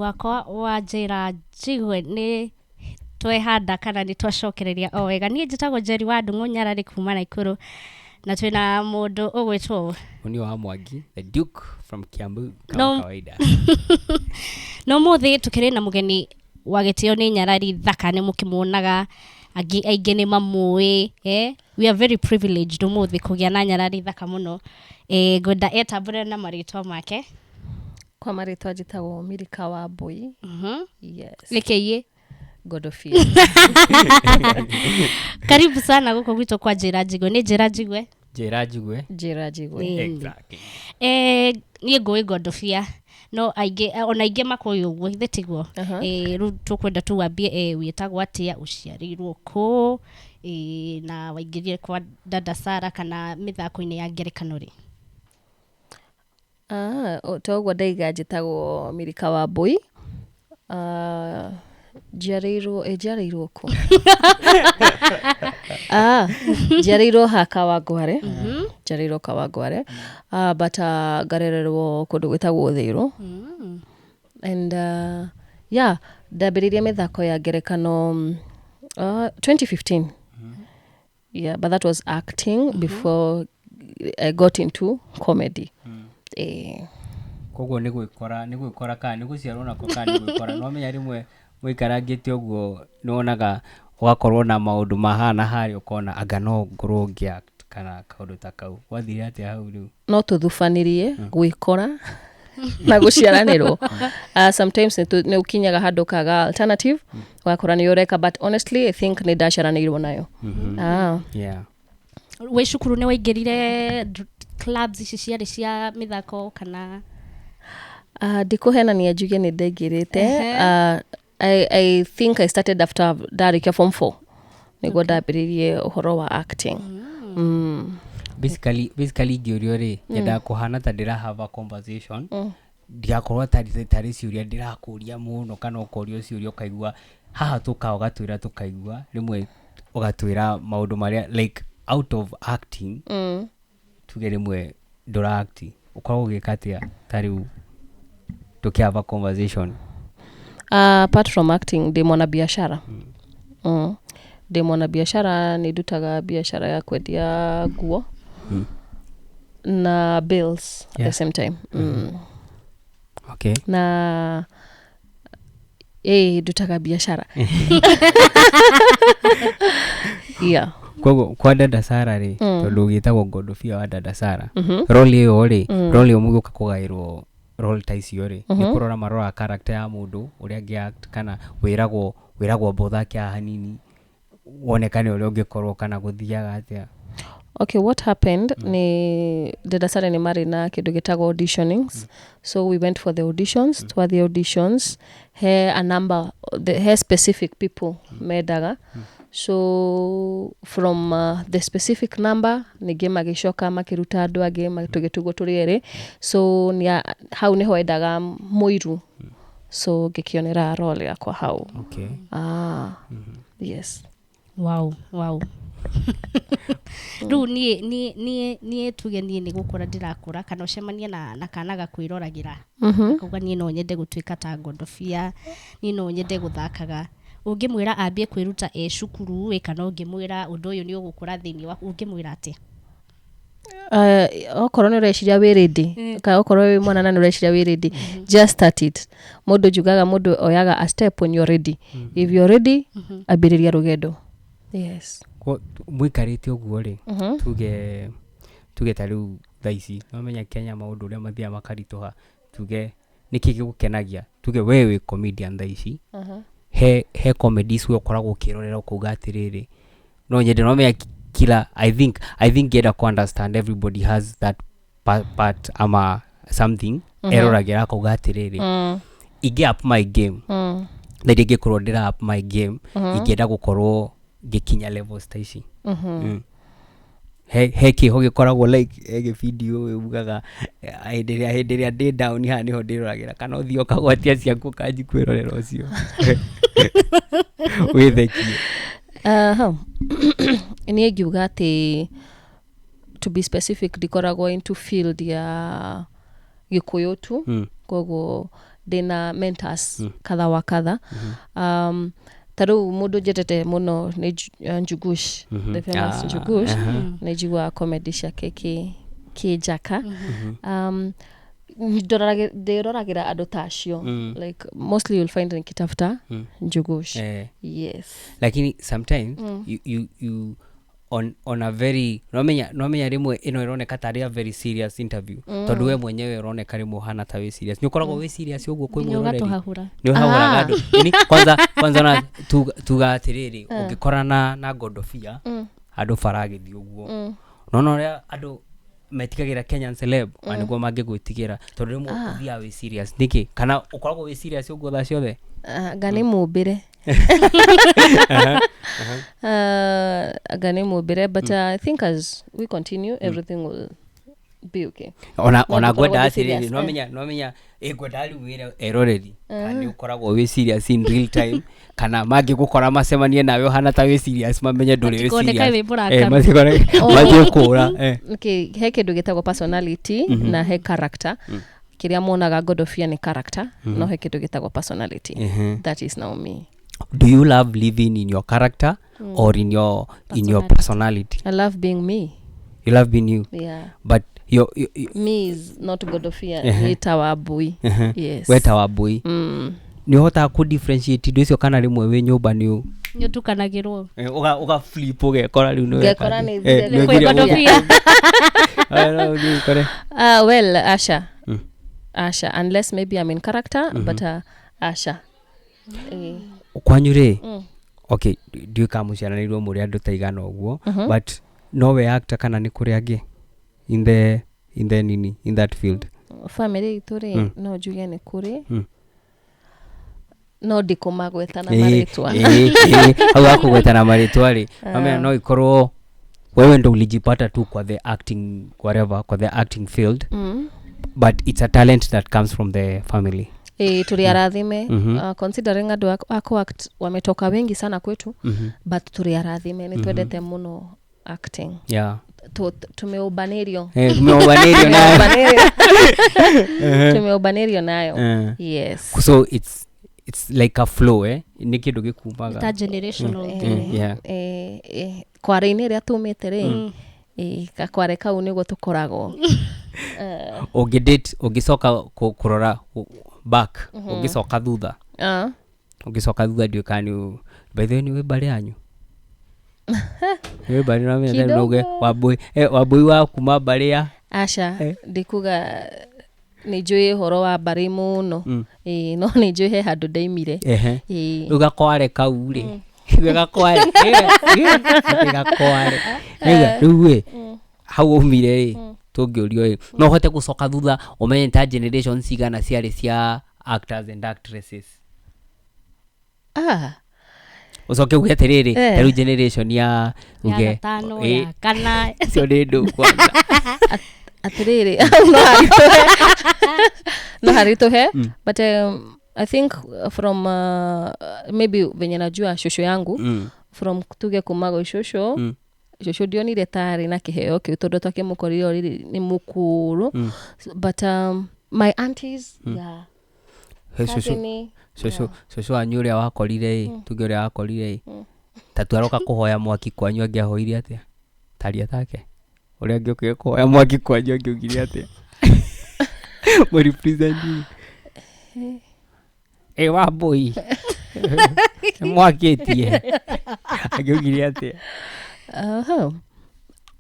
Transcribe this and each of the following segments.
Wakwa wa Njĩra Njigue. Nĩ twehanda kana nĩ twacokereria o wega. Niĩ njĩtagwo Njeri wa Ndung'u Nyarari kuma Naikuru na twĩna mũndũ ũgwĩtwo Munio wa Mwangi, the Duke from Kiambu, kama No. kawaida. No mũthĩ tũkĩrĩ na mũgeni wa gĩtĩo nĩ Nyarari thaka, nĩ mũkĩmuonaga, angĩ aingĩ nĩ mamũĩ, eh? We are very privileged ũmũthĩ kũgĩa na Nyarari thaka mũno. Ngwenda etambũre na marĩtwa make. Kwa marĩtwa njĩtagwo Mirika wa Mbui. Yes. Nĩkĩiĩ Godofia. Karibu sana gũkũ gwitũ kwa Njĩra Njigue. Nĩ Njĩra Njigue. Njĩra Njigue. Njĩra Njigue. Exactly. Niĩ ngũĩ Godofia no aingĩ, ona aingĩ makũĩ ũguo, ithe tiguo? Rĩu tũkwenda tu wambie, wĩtagwo atĩa, ũciarĩirwo kũ, na waingĩrire kwa Dada Sara kana mĩthako-inĩ ya ngerekano rĩ? Ah, ta ũguo ndaiga, njĩtagwo Mirika wa Mbui. Ah, njiarĩirwo kũ? Ah, njiarĩirwo ha Kawangware. Njiarĩirwo Kawangware. Ah, but ngarererwo kũndũ gwĩtagwo Thĩirũ. And yeah, ndambĩrĩirie mĩthako ya ngerekano 2015. Yeah, but that was acting before I got into comedy. Koguo nĩ gwĩkora kana nĩ gũciarwo nako kana nĩ gwĩkora? No menya rĩmwe mũikarangĩte ũguo nĩwonaga ũgakorwo na maũndũ mahana harĩa ũkona anga no ngorwo ngĩ kana kaũndũ ta kau. Gwathire atĩa hau rĩu? No tũthubanĩrie gwĩkora na gũciaranĩrwo. Sometimes nĩ ũkinyaga handũ ũkaga alternative, ũgakora nĩ ũreka, but honestly I think nĩ ndaciaranĩirwo nayo. Wĩ cukuru nĩ waingĩrire clubs ici ciarĩ cia mĩthako kana? Ndikũhenania njuge nĩ ndaingĩrĩte. I think I started after ndarĩkia form 4 nĩguo ndambĩrĩirie ũhoro wa acting. Basically ingĩũrio rĩ, nyendaga kũhana ta ndĩra have a conversation, ndigakorwo tarĩ ciũria ndĩrakũria mũno kana ũkorio ciũria ũkaigua haha tũka ũgatwĩra tũkaigua rĩmwe ũgatwĩra maũndũ marĩa like out of acting. Tuge rĩmwe ndũra act, ũkoragwo ũgĩka atĩa ta rĩu tũkĩ have a conversation? Apart from acting, ndĩ mwanabiashara. Ndĩ mwanabiashara, nĩ ndutaga biashara ya kwendia nguo na bills at the same time. Na ndutaga biashara, yeah. Koguo kwa Dada Sara rĩ, tondũ gĩtagwo Godofia wa Dada Sara, role ĩyo rĩ, role ĩyo mũgĩũka kũgaĩrwo role ta icio rĩ, nĩ kũrora maroraga character ya mũndũ ũrĩa angĩ act kana wĩragwo amba ũthake haha hanini wonekane ũrĩa ũngĩkorwo kana gũthiaga atĩa? Okay, what happened ni Dada Sara nĩ marĩ na kĩndũ gĩtagwo auditionings, so we went for the auditions. Twathiĩ auditions, he a number he specific people mendaga, so from the specific number ningĩ magĩcoka makĩruta andũ angĩ, tũgĩtugwo tũrĩ erĩ, so hau nĩho endaga mũiru, so ngĩkĩonera role yakwa hau. Ah, yes. Wow. Rĩu niĩ tuge niĩ nĩ gũkũra ndĩrakũra kana ũcemanie na kana gakwĩroragĩra kauga, "Niĩ no nyende gũtuĩka ta Godofia, niĩ no nyende gũthakaga," ũngĩmwĩra ambie kwĩruta e cukuru ĩ kana ũngĩmwĩra ũndũ ũyũ nĩ ũgũkũra thĩinĩ waku, ũngĩmwĩra atĩa? Okorwo nĩ ũreciria wĩ ready kana okorwo wĩ mwana na nĩ ũreciria wĩ ready, just start it. Mũndũ njugaga mũndũ oyaga a step when you're ready. If you're ready, ambĩrĩria rũgendo, yes. Mũikarĩte ũguo rĩ, tuge ta rĩu thaa ici nomenya Kenya maũndũ ũrĩa mathiaga makaritũha, tuge nĩkĩ gĩgũkenagia? Tuge we wĩ comedian thaa ici, he comedies we ũkoragwo ũkĩrorera ũkauga atĩrĩrĩ, no nyende? Nomenya kila I think ngĩenda ku understand, everybody has that part ama something eroragĩra akauga atĩrĩrĩ, ingĩ up my game na iria ingĩkorwo ndĩra up my game, ingĩenda gũkorwo ngĩkinya levels ta ici. He kĩho gĩkoragwo like he gĩbindi ugaga, "Hĩndĩ ĩrĩa ndĩ down haha nĩho ndĩroragĩra," kana ũthiĩ ũkagwatia ciaku ũkanji kwĩrorera ũcio wĩthekie? Aha. Niĩ ngiuga atĩ to be specific, ndikoragwo into field ya Gĩkũyũ tu. Koguo Ndĩna mentors kadha wa kadha. Ta rĩu mũndũ njendete mũno nĩ Njugush, the famous Njugush. Nĩ njiguaga comedy ciake kĩ njaka. Ndĩroragĩra andũ ta acio. Like mostly you'll find nikitafuta Njugush. Yes. Lakini sometimes you on a very nomenya rĩmwe ĩno ĩroneka tarĩ a very serious interview, tondũ we mwenyewe ũroneka rĩmwe ũhana ta wĩ serious. Nĩ ũkoragwo wĩ serious ũguo kwĩ Nginya mwĩroreri? Ũgatũhahũra. Nĩ ũhahũraga andũ. Yaani, kwanza ona tuga atĩrĩrĩ, ũngĩkora na Godofia andũ bara agĩthiĩ ũguo, nona ũrĩa andũ metigagĩra Kenyan celeb, na nĩguo mangĩgwĩtigĩra, tondũ rĩmwe ũthiaga wĩ serious nĩkĩ? Kana ũkoragwo wĩ serious ũguo thaa ciothe? Anga nĩ mũmbĩre, anga nĩ mũmbĩre, but I think as we continue everything will be okay. Ona No, ona ndũkoragwo ngwenda wĩ atĩrĩrĩ, serious, eh. nomenya ĩ ngwenda rĩu wĩre eroreri kana nĩ ũkoragwo wĩ serious in real time, kana mangĩgũkora macemanie nawe ũhana ta wĩ serious, mamenye ndũrĩ wĩ Matikonekae serious. wĩ mũrakaru. Matikone mathiĩ kũra. Okay, he kĩndũ gĩtagwo personality na he character. Kĩrĩa monaga Godofia nĩ character, no he kĩndũ gĩtagwo personality. That is now me. Do you love living in your character or in your personality? I love being me. You love being you? Yeah. But your Me is not Godofia. Nĩ ta Wambui. Yes. We ta Wambui nĩ ũhotaga kũ differentiate indo icio, kana rĩmwe wĩ nyũmba nĩ Nĩ ũtukanagĩrwo. Ũga flip, ũgekora rĩu nĩ Ngekora weka nĩ atĩ. thire Nĩ Kwĩ ũthire. Godofia. No ũthiĩ ũkore. Well, asha, asha, unless maybe I'm in character, but asha. Kwanyu rĩ, okay, ndiũĩ kana mũciaranĩirwo mũrĩ andũ ta igana ũguo, but nowe actor kana nĩ kũrĩ angĩ in the nini, in that field? Family itũ rĩ, no njuge nĩ kũrĩ, no ndikũmagweta na marĩtwa. Ĩĩ, hau hakũgweta na marĩtwa rĩ, mamenya no ikorwo wewe ndo ulijipata tu kwa the acting, whatever, kwa the acting field, but it's a talent that comes from the family. Ĩĩ, tũrĩ arathime, considering andũ a ku-act wametoka wengi sana kwetu, but tũrĩ arathime, nĩ twendete mũno acting. Tumeũmbanĩrio. Tumeũmbanĩrio nayo. Tumeũmbanĩrio nayo. Yes. So it's like a flow, eh, nĩ kĩndũ gĩkumaga. Ta generational. Yeah. Kware-inĩ ĩrĩa tumĩte rĩ, gakware kau nĩguo tũkoragwo. Ũngĩdate, ũngĩcoka kũrora back, ũngĩcoka thutha, ũngĩcoka thutha, ndiũĩ kana nĩ, by the way, nĩ wĩ mbarĩ yanyu, nĩ wĩ mbarĩ no Kidogo. Nauge Wambui, Wambui wa kuma mbarĩ ya Aca, ndikuga nĩ njũĩ ũhoro wa mbarĩ mũno. Ĩĩ, no nĩ njũĩ he handũ ndaimire. Ĩĩ. Rĩu gakware kau rĩ, rĩu gakware, atĩ gakware rĩu ĩ hau umire rĩ, tũngĩũrio ĩ no ũhote gũcoka thutha ũmenye ta generation cigana ciarĩ cia actors and actresses? Ah, Ũcoke uge atĩrĩrĩ, ta rĩu generation ya Ya uge gatano, ya kana. Icio nĩ ndũ kwanza. Atĩrĩrĩ, no haritũhe, no haritũhe, but I think from maybe venye najua shosho yangu, from tuge kuma gwĩ shosho, shosho ndionire tarĩ na kĩheo kĩu tondũ twakĩmũkorire already nĩ mũkũrũ. But my aunties, yeah. He, shosho Cousin, shosho wanyu ũrĩa wakorire ĩ, tuge ũrĩa wakorire ĩ, ta tu aroka kũhoya mwaki kwanyu, angĩahoire atĩa? Taria take ũrĩa angĩokire kũhoya mwaki kwanyu, angĩaugire atĩa? Mũrepresent ĩ Wambui mwakĩtie, angĩaugire atĩa?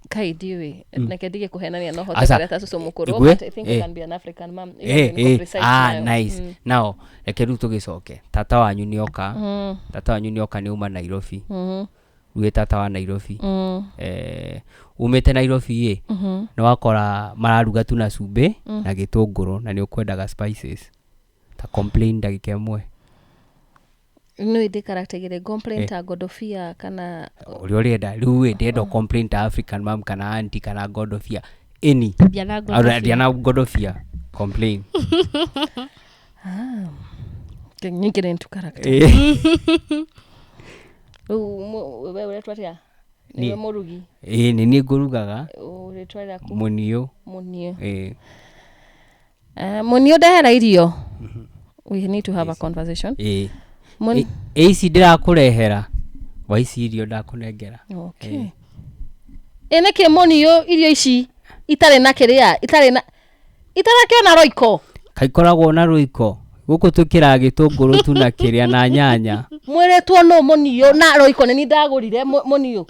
Kai ndiũĩ, reke ndige kũhenania, no hote Aca, kũrĩa ta cũcũ mũkũrũ, igue, but I think I can be an African mom. Iyo nĩko precise nayo. Nice. Now reke rĩu tũgĩcoke, tata wanyu nĩoka, tata wanyu nĩoka, nĩ uma Nairobi. Rĩu tata wa Nairobi, umĩte Nairobi ĩ, nĩ wakora mararuga tu na cumbĩ na gĩtũngũrũ, na nĩ ũkwendaga spices, ta complain ndagĩka ĩmwe. No ĩndĩ character igĩrĩ, complain ta Godofia kana? Ũrĩa ũrenda rĩu ĩ, ndĩrenda complain ta African mom kana auntie kana Godofia, any. Ambia na Godofia. Ndiana Godofia complain. Nyingĩre into character. Rĩu we ũretwo atĩa? Nĩwe mũrugi? Ĩ, nĩ niĩ ngũrugaga. Ũrĩtwa rĩaku? Mũniũ. Mũniũ. Ĩ. Mũniũ, ndehera irio. We need to have a conversation. Ĩĩ. Mon- Ĩ ici ndĩrakũrehera wa ici irio ndakũnengera. Okay. Ĩ nĩkĩ mũniũ irio ici itarĩ na kĩrĩa itarĩ na itarakĩona roiko? Kaikoragwo na rũiko gũkũ twĩkĩraga gĩtũngũrũ tu na kĩrĩa na nyanya. Mwĩrĩtwo nũ mũniũ na roiko nĩ ni ndagũrire mũniũ.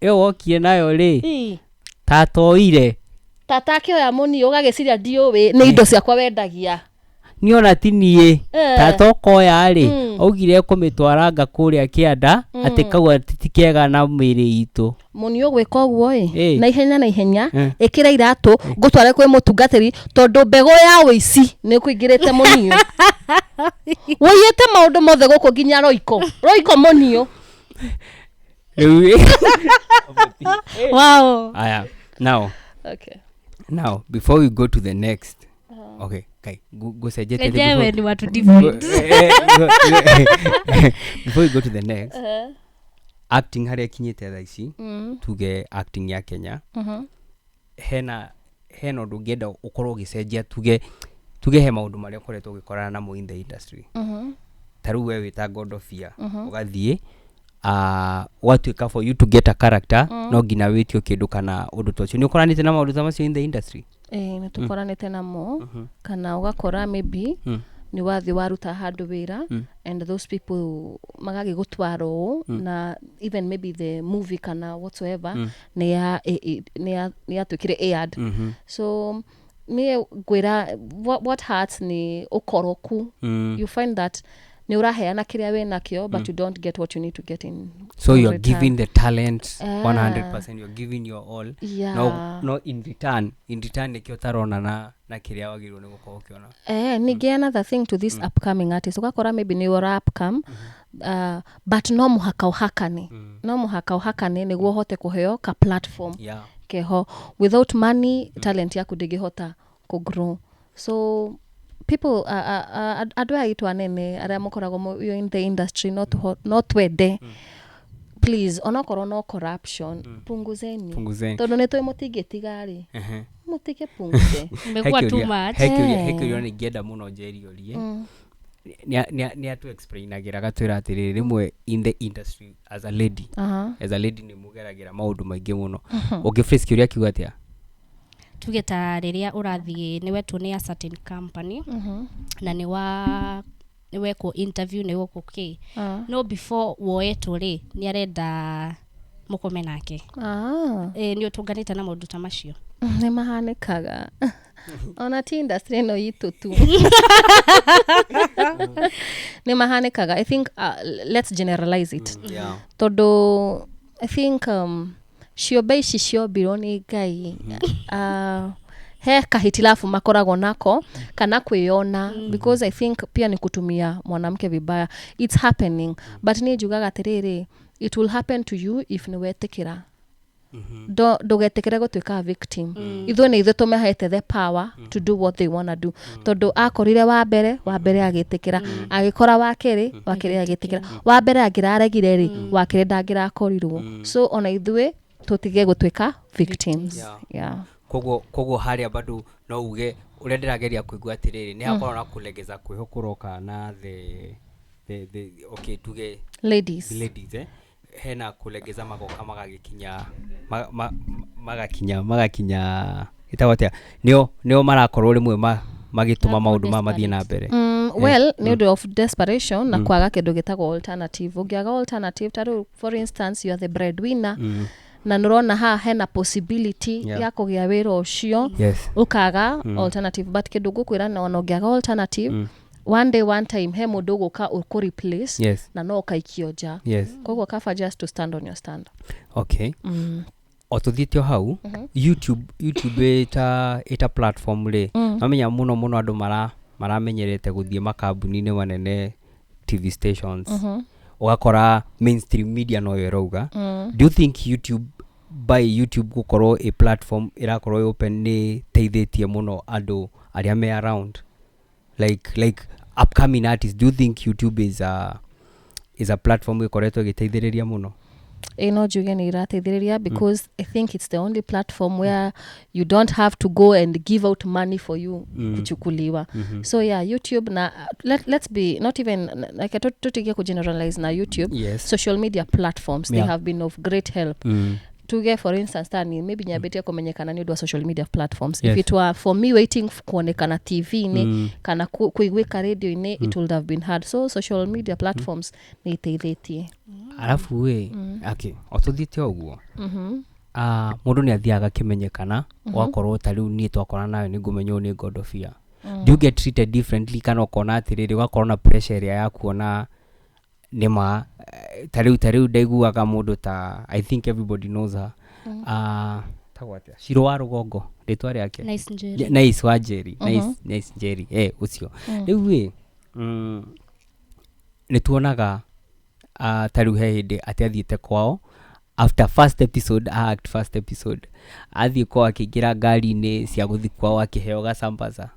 Ĩyo wokire nayo rĩ, Ii. tatoire. Tata akĩoya mũniũ ũgagĩciria ndiũĩ nĩ indo ciakwa wendagia. Niĩ ona ti niĩ. Eh. Tata ũkoya rĩ, augire ekũmĩtwaranga kũrĩa kĩanda atĩ kau atĩ ti kega na mĩĩrĩ itũ. Mũniũ gwĩka ũguo ĩ, Ĩ. na ihenya na ihenya Eh. ĩkĩra iratũ ngũtware kwĩ mũtungatĩri tondũ mbegũ ya ũici nĩ kũingĩrĩte mũniũ. Wũiyĩte maũndũ mothe gũkũ nginya roiko roiko mũniũ. Rĩu Wow. Aya, now Okay. now before we go to the next, okay, kai ngũcenjetie Enyewe ni watu different. Before we go to the next, acting harĩa ĩkinyĩte thaa ici, tuge acting ya Kenya, hena ũndũ ũngĩenda ũkorwo ũgĩcenjia, tuge he maũndũ marĩa ũkoretwo ũgĩkorana namo in the industry, ta rĩu we wĩta Godofia ũgathiĩ ũgatuĩka for you to get a character no nginya wĩtio kĩndũ kana ũndũ ta ũcio. Nĩ ũkoranĩte na maũndũ ta macio in the industry? Ĩĩ, nĩ tũkoranĩte namo, kana ũgakora maybe nĩ wathiĩ waruta handũ wĩra and those people magagĩgũtwara ũũ na even maybe the movie kana whatsoever nĩ yatuĩkire aired. So niĩ ngwĩra what hurts nĩ ũkoroku. You find that nĩ ũraheana kĩrĩa wĩ nakĩo but you don't get what you need to get in So in you're return. Giving the talent Ah. 100%, you're giving your all. Yeah. No in return nĩkĩo ũtarona na kĩrĩa wagĩrĩirwo nĩ gũkorwo ũkĩona. Eh, ningĩ another thing to this upcoming artist, ũgakora maybe nĩ ũra upcome, but no mũhaka ũhakane, no mũhaka ũhakane nĩguo ũhote kũheo ka platform keho. Without money, talent yaku ndĩngĩhota kũ grow. So people, andũ aya aitũ anene arĩa mũkoragwo you're in the industry, no twende please, onokorwo no corruption, punguzeni. Punguzeni. Tondũ nĩ tũĩ mũtingĩtiga rĩ, Ehe. mũtige punguze. Imekuwa too much. He kĩũria, he Eh. kĩũria nĩ ingĩenda mũno Njeri orie. Nĩ atu explainagĩra agatwĩra atĩrĩrĩ, rĩmwe in the industry as a lady, as a lady nĩ mũgeragĩra maũndũ maingĩ mũno. Ũngĩ phrase kĩũria kiuga atĩa? Tuge ta rĩrĩa ũrathiĩ nĩ wetwo nĩ a certain company na nĩ wekwo interview, nĩ wekwo kĩ, no before woetwo rĩ, nĩ arenda mũkome nake. Ĩ, nĩ ũtũnganĩte na maũndũ ta macio? Nĩ mahanĩkaga ona ti industry ĩno itũ tu, nĩ mahanĩkaga. I think let's generalize it, tondũ I think ciũmbe ici ciombirwo nĩ Ngai, he kahitilafu makoragwo nako kana kwĩyona, because I think pia ni kutumia mwanamke vibaya. It's happening, but niĩ njugaga atĩrĩrĩ, it will happen to you if nĩ wetĩkĩra. Ndũgetĩkĩre gũtuĩka victim. Ithuĩ nĩ ithuĩ tũmehete the power to do what they wanna do, tondũ akorire wa mbere, wa mbere agĩtĩkĩra, agĩkora wa kerĩ, wa kerĩ agĩtĩkĩra. Wa mbere angĩraregire rĩ, wa kerĩ ndangĩrakorirwo. So ona ithuĩ tũtige gũtuĩka victims. Yeah. Koguo harĩa bado no uge ũrĩa ndĩrageria kũigua atĩrĩrĩ, nĩ hakorwo na kũlegeza kwĩho kũroka na the okay, tuge ladies. The ladies, eh, hena kũlegeza magoka magagĩkinya magakinya ĩtagwo atĩa, nĩo marakorwo rĩmwe magĩtũma maũndũ maya mathiĩ na mbere. Well, nĩ ũndũ of desperation na kwaga kĩndũ gĩtagwo alternative. Ũngĩaga alternative, ta rĩu for instance you are the breadwinner na nĩũrona haha hena possibility ya kũgĩa wĩra ũcio, ũkaga alternative. But kĩndũ ngũkwĩra na ona ũngĩaga alternative, one day, one time he mũndũ ũgũka ũkũ replace na no ũkaikio nja. Koguo kaba just to stand on your stand. Okay, o tũthiĩte o hau, YouTube ĩta platform rĩ, mamenya mũno mũno andũ maramenyerete gũthiĩ makambuni-inĩ manene, TV stations, ũgakora mainstream media noyo ĩrauga. Do you think YouTube, by YouTube gũkorwo ĩ platform ĩrakorwo ĩ open, nĩ teithĩtie mũno andũ arĩa me around, like upcoming artists? Do you think YouTube is a platform ĩkoretwo ĩgĩteithĩrĩria mũno? Ĩ no njuge nĩ irateithĩrĩria because I think it's the only platform where you don't have to go and give out money for you kuchukuliwa. So yeah, YouTube na let's be not even like tutige kugeneralize na YouTube. Social media platforms, they have been of great help. Tuge for instance tani maybe nyambĩtie kũmenyekana nĩ ũndũ wa social media platforms. If it were for me waiting kuonekana TV-inĩ kana kũiguĩka radio-inĩ, it would have been hard. So social media platforms nĩ iteithĩtie. Arabu ĩ, okay, o tũthiĩte o ũguo, mũndũ nĩ athiaga agakĩmenyekana, ũgakorwo ta rĩu niĩ twakora nawe nĩ ngũmenya ũyũ nĩ Godofia. Do you get treated differently, kana ũkona atĩrĩrĩ, ũgakorwo na pressure ĩrĩa ya kuona nĩma ta rĩu ndaiguaga mũndũ ta, I think everybody knows her, tagwo atĩa, Shiro wa Rũgongo rĩtwa rĩake? Nice Njeri. Nice wa Njeri, nice, nice Njeri, ũcio rĩu ĩ, nĩ tuonaga ta rĩu he hĩndĩ atĩ athiĩte kwao after first episode, act first episode, athiĩ kwao akĩingĩra ngari-inĩ cia gũthiĩ kwao akĩheo gasambaca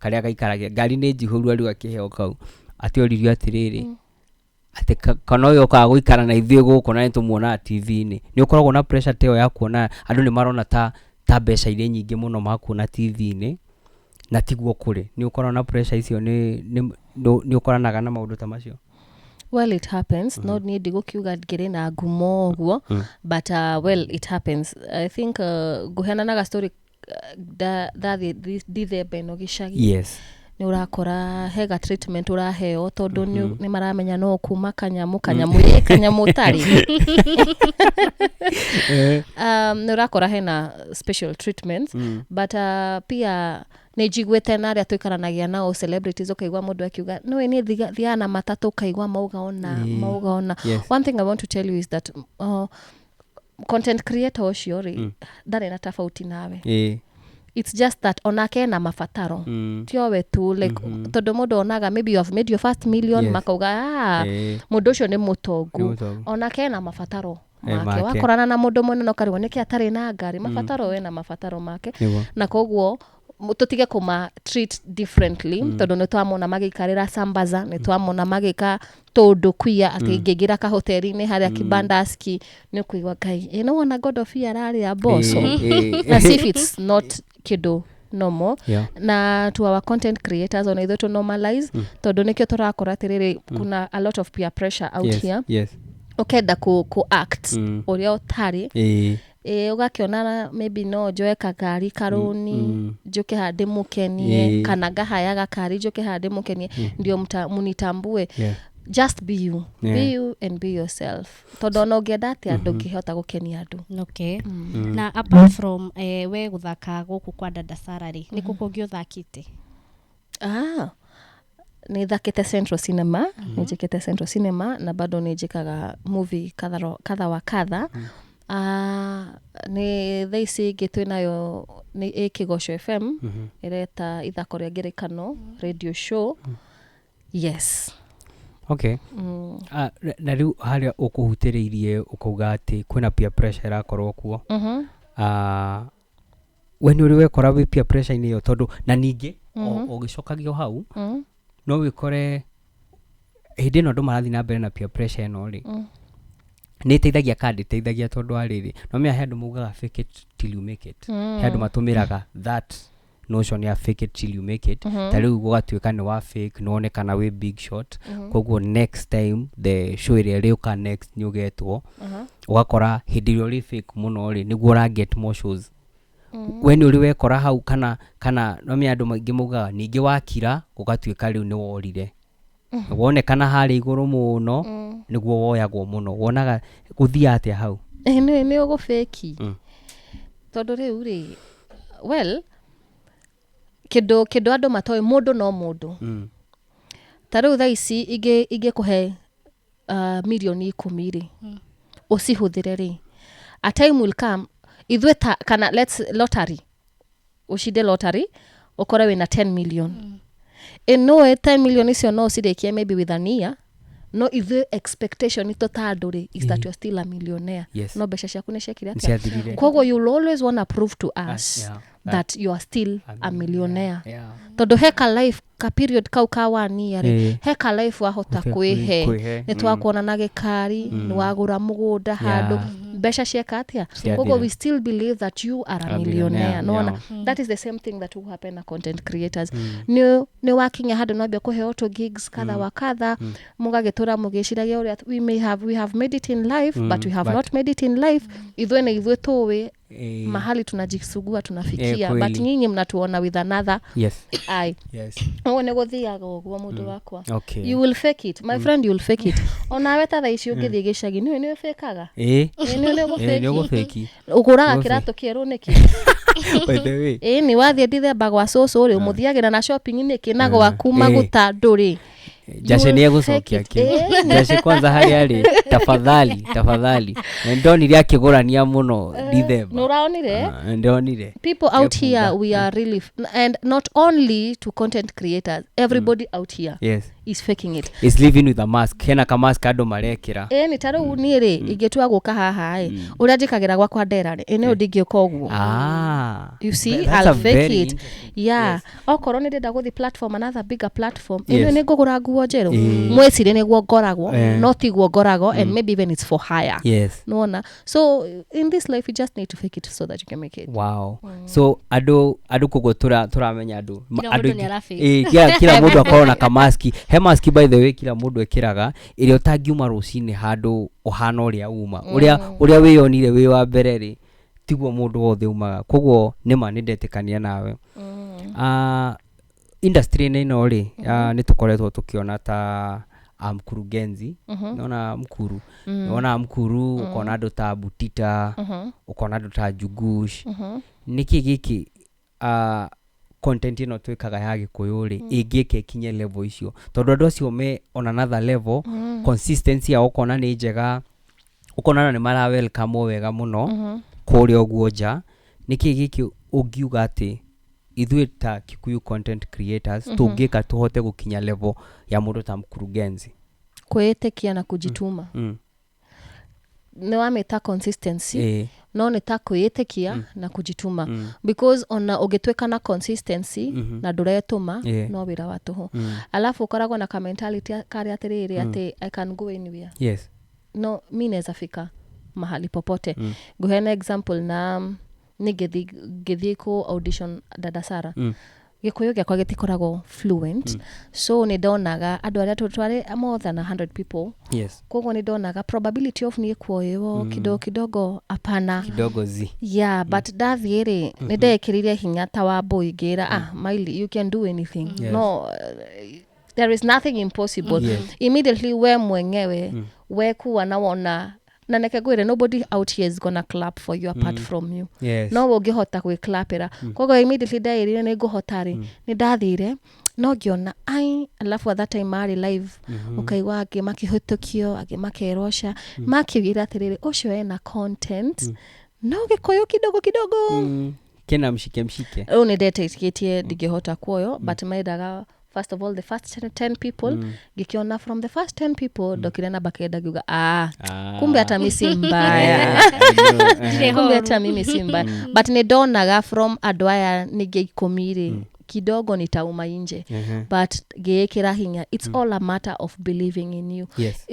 karĩa gaikaragia ngari nĩ njihũru, arĩu akĩheo kau, atĩ oririo atĩrĩrĩ, atĩ kana ũyũ ũkaga gũikara na ithuĩ gũkũ na nĩ tũmuonaga TV-inĩ. Nĩ ũkoragwo na pressure ta ĩyo ya kuona andũ nĩ marona ta mbeca irĩ nyingĩ mũno makuona TV-inĩ na tiguo kũrĩ? Nĩ ũkoragwo na pressure icio? Nĩ ũkoranaga na maũndũ ta macio? Well, it happens. No niĩ ndigũkiuga ngĩrĩ na ngumo ũguo, but well, it happens. I think ngũheananaga story, ndathiĩ Dithemba ĩno gĩcagi, nĩ ũrakora hega treatment ũraheo tondũ nĩ maramenya no kuma kanyamũ kanyamũ ĩ kanyamũ ũtarĩ, nĩ ũrakora hena special treatments. But pia nĩ njiguĩte na arĩa tũikaranagia nao celebrities, ũkaigua mũndũ akiuga nĩwe niĩ thiaga na matatũ, ũkaigua mauga ona mauga ona. One thing I want to tell you is that content creator ũcio rĩ, ndarĩ na tofauti nawe. It's just that onake ena mabataro. Tiowe tu, like tondũ mũndũ onaga maybe you have made your first million, makauga, "Ah, mũndũ ũcio nĩ mũtongu." Nĩ mũtongu. Onake ena mabataro make. Make. Wakorana na mũndũ mũnene ũkarigwo nĩkĩ atarĩ na ngari, mabataro ena mabataro make. Na koguo tũtige kũma treat differently tondũ nĩ twamona magĩikarĩra sambaza, nĩ twamona magĩka tũndũ kwia atĩ ngĩingĩra kahoteri-inĩ harĩa kibandaski nĩ ũkũigua ngai ĩ nĩ wona Godofia ararĩa mboco, as if it's not kĩndũ normal. Na to our content creators, ona ithuĩ tũ normalize tondũ nĩkĩo tũrakora atĩrĩrĩ, kuna a lot of peer pressure out here, ũkenda ku act ũrĩa ũtarĩ. Ĩ ũgakĩona maybe no njoe kagari karũni, njũke haha ndĩmũkenie, kana ngahaya gakari njũke haha ndĩmũkenie ndio munitambue. Just be you. Be you and be yourself, tondũ ona ũngĩenda atĩa ndũngĩhota gũkenia andũ. Okay, na apart from we gũthaka gũkũ kwa Dada Sara rĩ, nĩ kũ kũngĩ ũthakĩte? Ah, nĩ thakĩte Central Cinema, nĩ njĩkĩte Central Cinema na bado nĩ njĩkaga movie kadha wa kadha. Ah, nĩ thaa ici ĩngĩ twĩnayo nĩ ĩ Kĩgoco FM, ĩreta Ithako rĩa Ngerekano radio show, yes. Okay. Ah, na rĩu harĩa ũkũhutĩrĩirie ũkauga atĩ kwĩna peer pressure ĩrakorwo kuo. Ah, we nĩ ũrĩ wekora wĩ peer pressure-inĩ ĩyo? Tondũ na ningĩ ũgĩcokagia o hau, no wĩkore hĩndĩ ĩno andũ marathiĩ na mbere na peer pressure ĩno rĩ, nĩ ĩteithagia kana ndĩteithagia? Tondũ wa rĩrĩ, no menya he andũ maugaga "fake it till you make it". He andũ matũmĩraga that notion ya "fake it till you make it". Ta rĩu gũgatuĩka nĩ wa fake, nĩ wonekana wĩ big shot, koguo next time the show ĩrĩa ĩrĩũka next nĩ ũgetwo. Ũgakora hĩndĩ ĩrĩa ũrĩ fake mũno rĩ, nĩguo ũra get more shows. We nĩ ũrĩ wekora hau, kana no menya andũ maingĩ maugaga ningĩ wakira gũgatuĩka rĩu nĩ worire, wonekana harĩa igũrũ mũno nĩguo woyagwo mũno? Wonaga gũthiaga atĩa hau? Eh, nĩ ũgũbĩki tondũ rĩu rĩ, well, kĩndũ andũ matoĩ, mũndũ no mũndũ. Ta rĩu thaa ici ingĩkũhe mirioni 10 rĩ, ũcihũthĩre rĩ, a time will come ithuĩ ta kana let's lottery, ũcinde lottery ũkore wĩna 10 million. Ĩ nũĩ 10 million icio no ũcirĩkie maybe with an year, No ithuĩ expectation itũ ta andũ rĩ is that you're still a millionaire. Yes. No mbeca ciaku nĩ ciekire Nĩ atĩa? ciathirire. Koguo you'll always wanna prove to us yeah, that you are still a millionaire, Yeah. tondũ he ka life ka period kau ka one year rĩ, Ĩĩ. he ka life wahota Kwĩhe- kwĩhe, kwĩhe, nĩ twakuona na gĩkari, nĩ wagũra mũgũnda handũ, mbeca cieka atĩa? Ciathira. Koguo we still believe that you are a A millionaire. billionaire, Nona yeah. that is the same thing that will happen na content creators. Nĩ wakinya handũ nwambia kũheo tũ gigs kadha wa kadha, mũgagĩtũra mũgĩciragia ũrĩa we have made it in life, but we have but- not made it in life. Ithuĩ nĩ ithuĩ tũĩ Eh, mahali tunajisugua tunafikia, Eh, but kweli. nyinyi mnatuona with another Yes. eye. Yes. Ũguo nĩ gũthiaga ũguo, mũndũ wakwa. Okay. You will fake it, my friend, you will fake it. Onawe ta thaa ici ũngĩthiĩ gĩcagi, nĩũĩ nĩ ũbĩkaga. Eh. Ĩ, nĩ Eh, nĩ ũgũbĩki. ũgũbĩki. Ũgũraga Ũgũbĩki. kĩratũ kĩerũ nĩkĩ? By the way. Ĩ, nĩ wathiĩ Ndithemba gwa cũcũ rĩ, ũmũthiagĩra na shopping nĩkĩ na gwaku maguta ndũrĩ? Jashe You nĩ will egũcokia fake it. kĩu. Ĩ, Jashe kwanza harĩa arĩ, tafadhali, tafadhali. Na ndonire akĩgũrania mũno Dithemba. Nĩ ũraonire? Ah, ndonire. People out here, we are really and not only to content creators, everybody out here Yes. is faking it. Is living with a mask. Hena ka mask andũ marekĩra. Ĩ, nĩ ta rĩu niĩ rĩ, ingĩtua gũka haha ĩ, ũrĩa njĩkagĩra gwakwa ndera rĩ, ĩ nĩ ndingĩũka ũguo. Ah. You see, That's I'll a fake very it. interesting- Yeah. Yes. Okorwo nĩ ndĩrenda gũthiĩ platform, another bigger platform, Yes. ĩno nĩ ngũgũra nguo njerũ, Ĩĩ. mwĩcirie nĩguo ngoragwo, Eh. no tiguo ngoragwo, and maybe even it's for hire. Yes. Nona so in this life you just need to fake it so that you can make it. Wow. So andũ koguo tũramenya andũ Kila andũ mũndũ aingĩ- nĩ arafake. Ĩĩ, kila mũndũ akorwo na kamaski, he maski by the way kila mũndũ ekĩraga ĩrĩa ũtangiuma rũcinĩ handũ ũhana ũrĩa uma, ũrĩa wĩyonire wĩ wa mbere rĩ, tiguo mũndũ wothe umaga. Koguo nĩma nĩ ndetĩkania nawe. Ah, industry-inĩ ĩno rĩ, nĩ tũkoretwo tũkĩona ta mkurugenzi, nona mkuru, nona mkuru, ũkona andũ ta Butita, ũkona andũ ta Jugush. Nĩkĩ gĩkĩ, content ĩno twĩkaga ya gĩkũyũ rĩ, ĩngĩka ĩkinye level icio, tondũ andũ acio me on another level, consistency yao ũkona nĩ njega, ũkona na nĩ mara welcome wega mũno kũrĩa ũguo nja. Nĩkĩ gĩkĩ ũngiuga atĩ ithuĩ ta Kikuyu content creators tũngĩka tũhote gũkinya level ya mũndũ ta mkurugenzi? Kwĩĩtĩkia na kujituma. Nĩ wamĩta consistency, no nĩ ta kwĩĩtĩkia na kujituma, because ona ũngĩtuĩka na consistency na ndũretũma, no wĩra wa tũhũ. Alafu ũkoragwo na ka mentality karĩa atĩrĩrĩ, atĩ I can go anywhere. No mi naweza fika mahali popote. Nguheana example na nĩ ngĩthiĩ kũ audition Dada Sara, gĩkũyũ gĩakwa gĩtikoragwo fluent, so nĩ ndonaga andũ arĩa twarĩ more than 100 people. Koguo nĩ ndonaga probability of niĩ kuoywo kidogo kidogo, hapana. Kidogo zi. Yeah, but ndathiĩ rĩ, nĩ ndekĩrire hinya ta wa mbũi, ngĩra, "Ah, Miley, you can do anything." No, there is nothing impossible. Immediately we mwenyewe wekuwa na wona, na neke ngwĩre, nobody out here is gonna clap for you apart from you. No we ũngĩhota gwĩklapĩra. Koguo immediately ndeĩrire nĩ ngũhota rĩ, nĩ ndathire no ngĩona ai, alafu at that time marĩ live, ũkaigua angĩ makĩhĩtũkio, angĩ makerwo makiugire atĩrĩrĩ, ũcio ena content no gĩkũyũ kidogo kidogo. Kena mshike mshike. Rĩu nĩ ndetĩkĩtie ndingĩhota kuoyo, but mendaga first of all the first 10 people. Ngĩkĩona from the first 10 people ndokire namba 9, ngiuga, "Ah, Ah. kumbe hata mi si mbaya." Eh, I know. Ndirĩ Kumbe horu. hata mimi si mbaya. But nĩ ndonaga from andũ aya ningĩ 10 rĩ, kidogo nitauma nje. But ngĩĩkĩra hinya, it's all a matter of believing in you.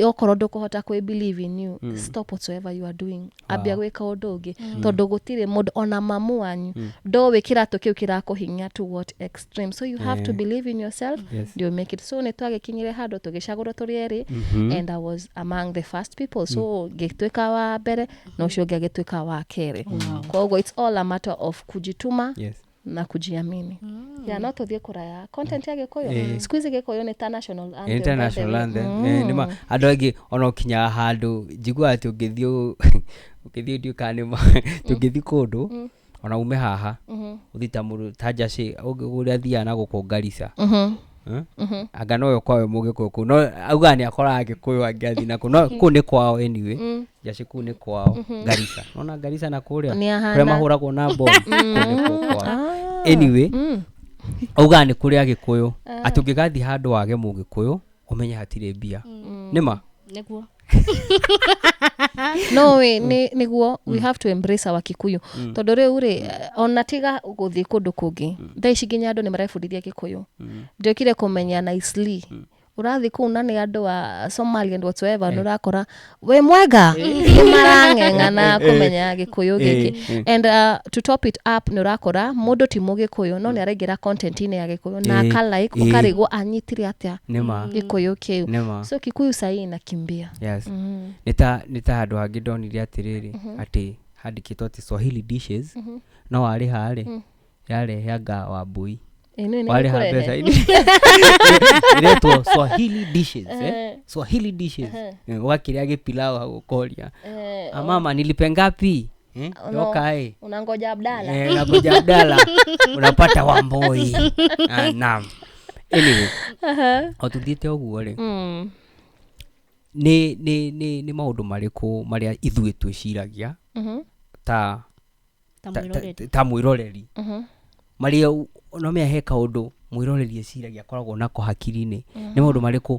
Okorwo ndũkũhota kwĩ believe in you, stop whatsoever you are doing, ambia gwĩka ũndũ ũngĩ, tondũ gũtirĩ mũndũ, ona mamu wanyu ndoĩ kĩratũ kĩu kĩrakũhinya to what extreme. So you have to believe in yourself. Ndio make it. So nĩ twagĩkinyire handũ tũgĩcagũrwo tũrĩ erĩ, and I was among the first people, so ngĩtuĩka wa mbere na ũcio ũngĩ agĩtuĩka wa kerĩ. Koguo it's all a matter of kujituma na kujiamini. Yeah, no tũthiĩ kũraya content ya gĩkũyũ. Siku hizi gĩkũyũ nĩ ta national anthem, by the International way. anthem. Eh, nĩma andũ aingĩ ona ũkinyaga handũ njiguaga atĩ ũngĩthiĩ ndiũ kana nĩma ũngĩthiĩ kũndũ ona ume haha ũthiĩ ta mũndũ ta Njacĩ ũrĩa athiaga na gũkũ Garissa. Eh? Anga nowe kwawe mũgĩkũyũ kũu, no augaga nĩ akoraga gĩkũyũ angĩ athiĩ nakũu, no kũu nĩ kwao anyway. Njacĩ kũu nĩ kwao Garissa, nona Garissa na kũrĩa Nĩ ahana. kũrĩa mahũragwo na bomu, kũu nĩkuo kwao. Anyway, augaga nĩ kũrĩ agĩkũyũ atĩ ũngĩgathiĩ handũ wage mũgĩkũyũ, ũmenye hatirĩ mbia. Nĩma. Nĩguo. No we nĩguo we have to embrace our Kikuyu, tondũ rĩu rĩ, ona tiga gũthiĩ kũndũ kũngĩ, thaa ici nginya andũ nĩ marebundithia Gĩkũyũ. Ndiokire kũmenya nicely ũrathiĩ kũu na nĩ andũ a Somalia and whatsoever, nĩ ũrakora wĩ mwega, nĩ marang'eng'ana kũmenya Gĩkũyũ gĩkĩ. And to top it up, nĩ ũrakora mũndũ ti Mũgĩkũyũ no nĩ araingĩra content-inĩ ya Gĩkũyũ na aka like, ũkarigwo anyitire atĩa Nĩma. Gĩkũyũ kĩu. Nĩma. So Kikuyu sahii inakimbia. Yes, nĩ ta handũ hangĩ ndonire atĩrĩrĩ, atĩ handĩkĩtwo atĩ Swahili dishes, no warĩha rĩ, yarehe anga Wambui. Ĩ, nĩ Warĩha gĩkũrehe. mbeca iretwo Swahili dishes, eh? Swahili dishes. Ũgakĩrĩa gĩpilau hau ũkoria, "Ah, mama, nilipe ngapi?" Eh, yoka ĩ. Unangoja Abdala. Eh, unangoja Abdala, unapata Wamboi. Ah, naam, anyway, o tuthiĩte ũguo rĩ, nĩ maũndũ marĩkũ marĩa ithuĩ twĩciragia ta ta mwĩroreri? Ta mwĩroreri, marĩa no menya he kaũndũ mwĩroreri eciragia akoragwo nako hakiri-inĩ, nĩ maũndũ marĩkũ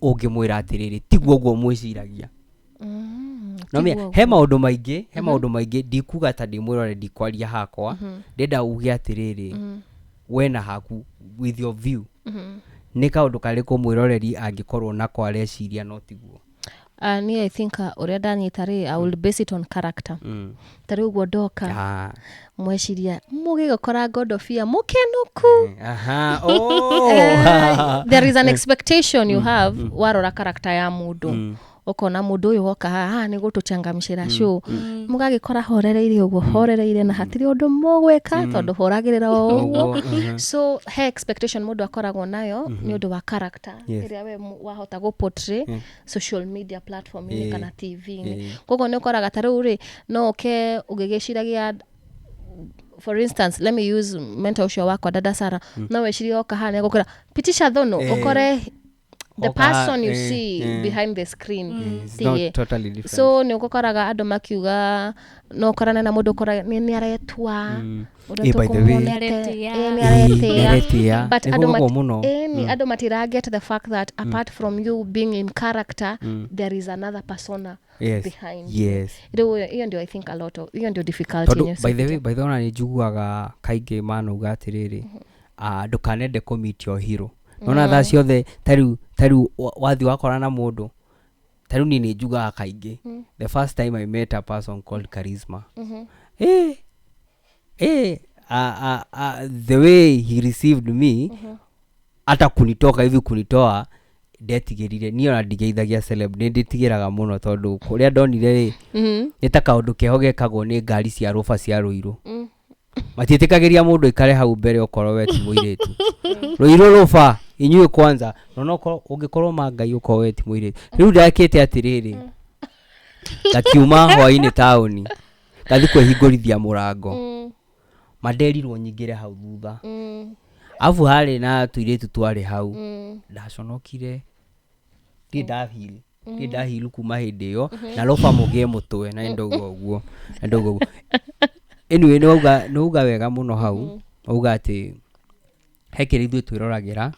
ũngĩmwĩra atĩrĩrĩ, tiguo ũguo mwĩciragia? No menya he maũndũ maingĩ ndikuga ta ndĩ mwĩroreri, ndikwaria hakwa, ndĩrenda uge atĩrĩrĩ, we na haku, with your view, nĩ kaũndũ karĩkũ mwĩroreri angĩkorwo nako areciria no tiguo? Niĩ I think ũrĩa ndanyita rĩ, I will base it on character. Ta rĩu ũguo ndoka, mweciria mũgĩgũkora ngondobia mũkenuku. Aha. Oh. There is an expectation you have warora character ya mũndũ, ũkona mũndũ ũyũ woka haha nĩ gũtũchangamshĩra show, mũgagĩkora horereire ũguo horereire na hatirĩ ũndũ mũgwĩka tondũ horagĩrĩra o ũguo. Ũguo, So he expectation mũndũ akoragwo nayo nĩ ũndũ wa character ĩrĩa we wahota gũ portray social media platform-inĩ kana TV-inĩ. Koguo nĩ ũkoraga ta rĩu rĩ, no ũke ũgĩgĩciragia, for instance, let me use mentor ũcio wakwa, Dada Sara, no wecirie oka haha nĩegũkwĩra pitisha thono, ũkore the person you see behind the screen It's tiye. not totally different. So nĩ ũgũkoraga andũ makiuga no ũkorane na mũndũ ũkora nĩ aretua ũrĩa Eh, by the way. tũkũmuonete. Nĩaretĩa. Eh, nĩaretĩa. Nĩaretĩa. But Nĩ andũ kũgagwo mũno. Ĩni, andũ matira get the fact that apart from you being in character, there is another persona behind. Rĩu iyo ndio I think a lot of iyo ndio difficulty Tondũ yenye. by the way, ona nĩ njiguaga kaingĩ manauga atĩrĩrĩ, ah, ndũkanende kũ meet your hero. Nona thaa ciothe tarĩu wathiĩ wakora na mũndũ, tarĩu niĩ nĩ njugaga kaingĩ, the first time I met a person called Charisma, the way he received me, hata kunitoka hivi, kunitoa, ndetigĩrire. Niĩ ona ndigeithagia celeb, nĩ ndĩtigĩraga mũno tondũ kũrĩa ndonire rĩ, nĩ ta kaũndũ keho gekagwo nĩ ngari cia rũba cia Rũirũ. Matiĩtĩkagĩria mũndũ aikare hau mbere okorwo we ti mũirĩtu. Rũirũ rũba inyuĩ kwanza nona ũngĩkorwo ma Ngai ũkorwo we ti mũirĩtu. Rĩu ndakĩte atĩrĩrĩ, ngakiuma hwainĩ taũni, ngathi kwĩhingũrithia mũrango, manderirwo nyingĩre hau thutha, abu harĩ na tũirĩtu twarĩ hau. Ndaconokire, ndirĩ ndahil kuma hĩndĩ ĩyo na roba mũgĩe mũtwe na nĩndauga ũguo na ndauga ũguo. Anyway, nĩwauga wega mũno hau, wauga atĩ he kĩrĩa ithuĩ twĩroragĩra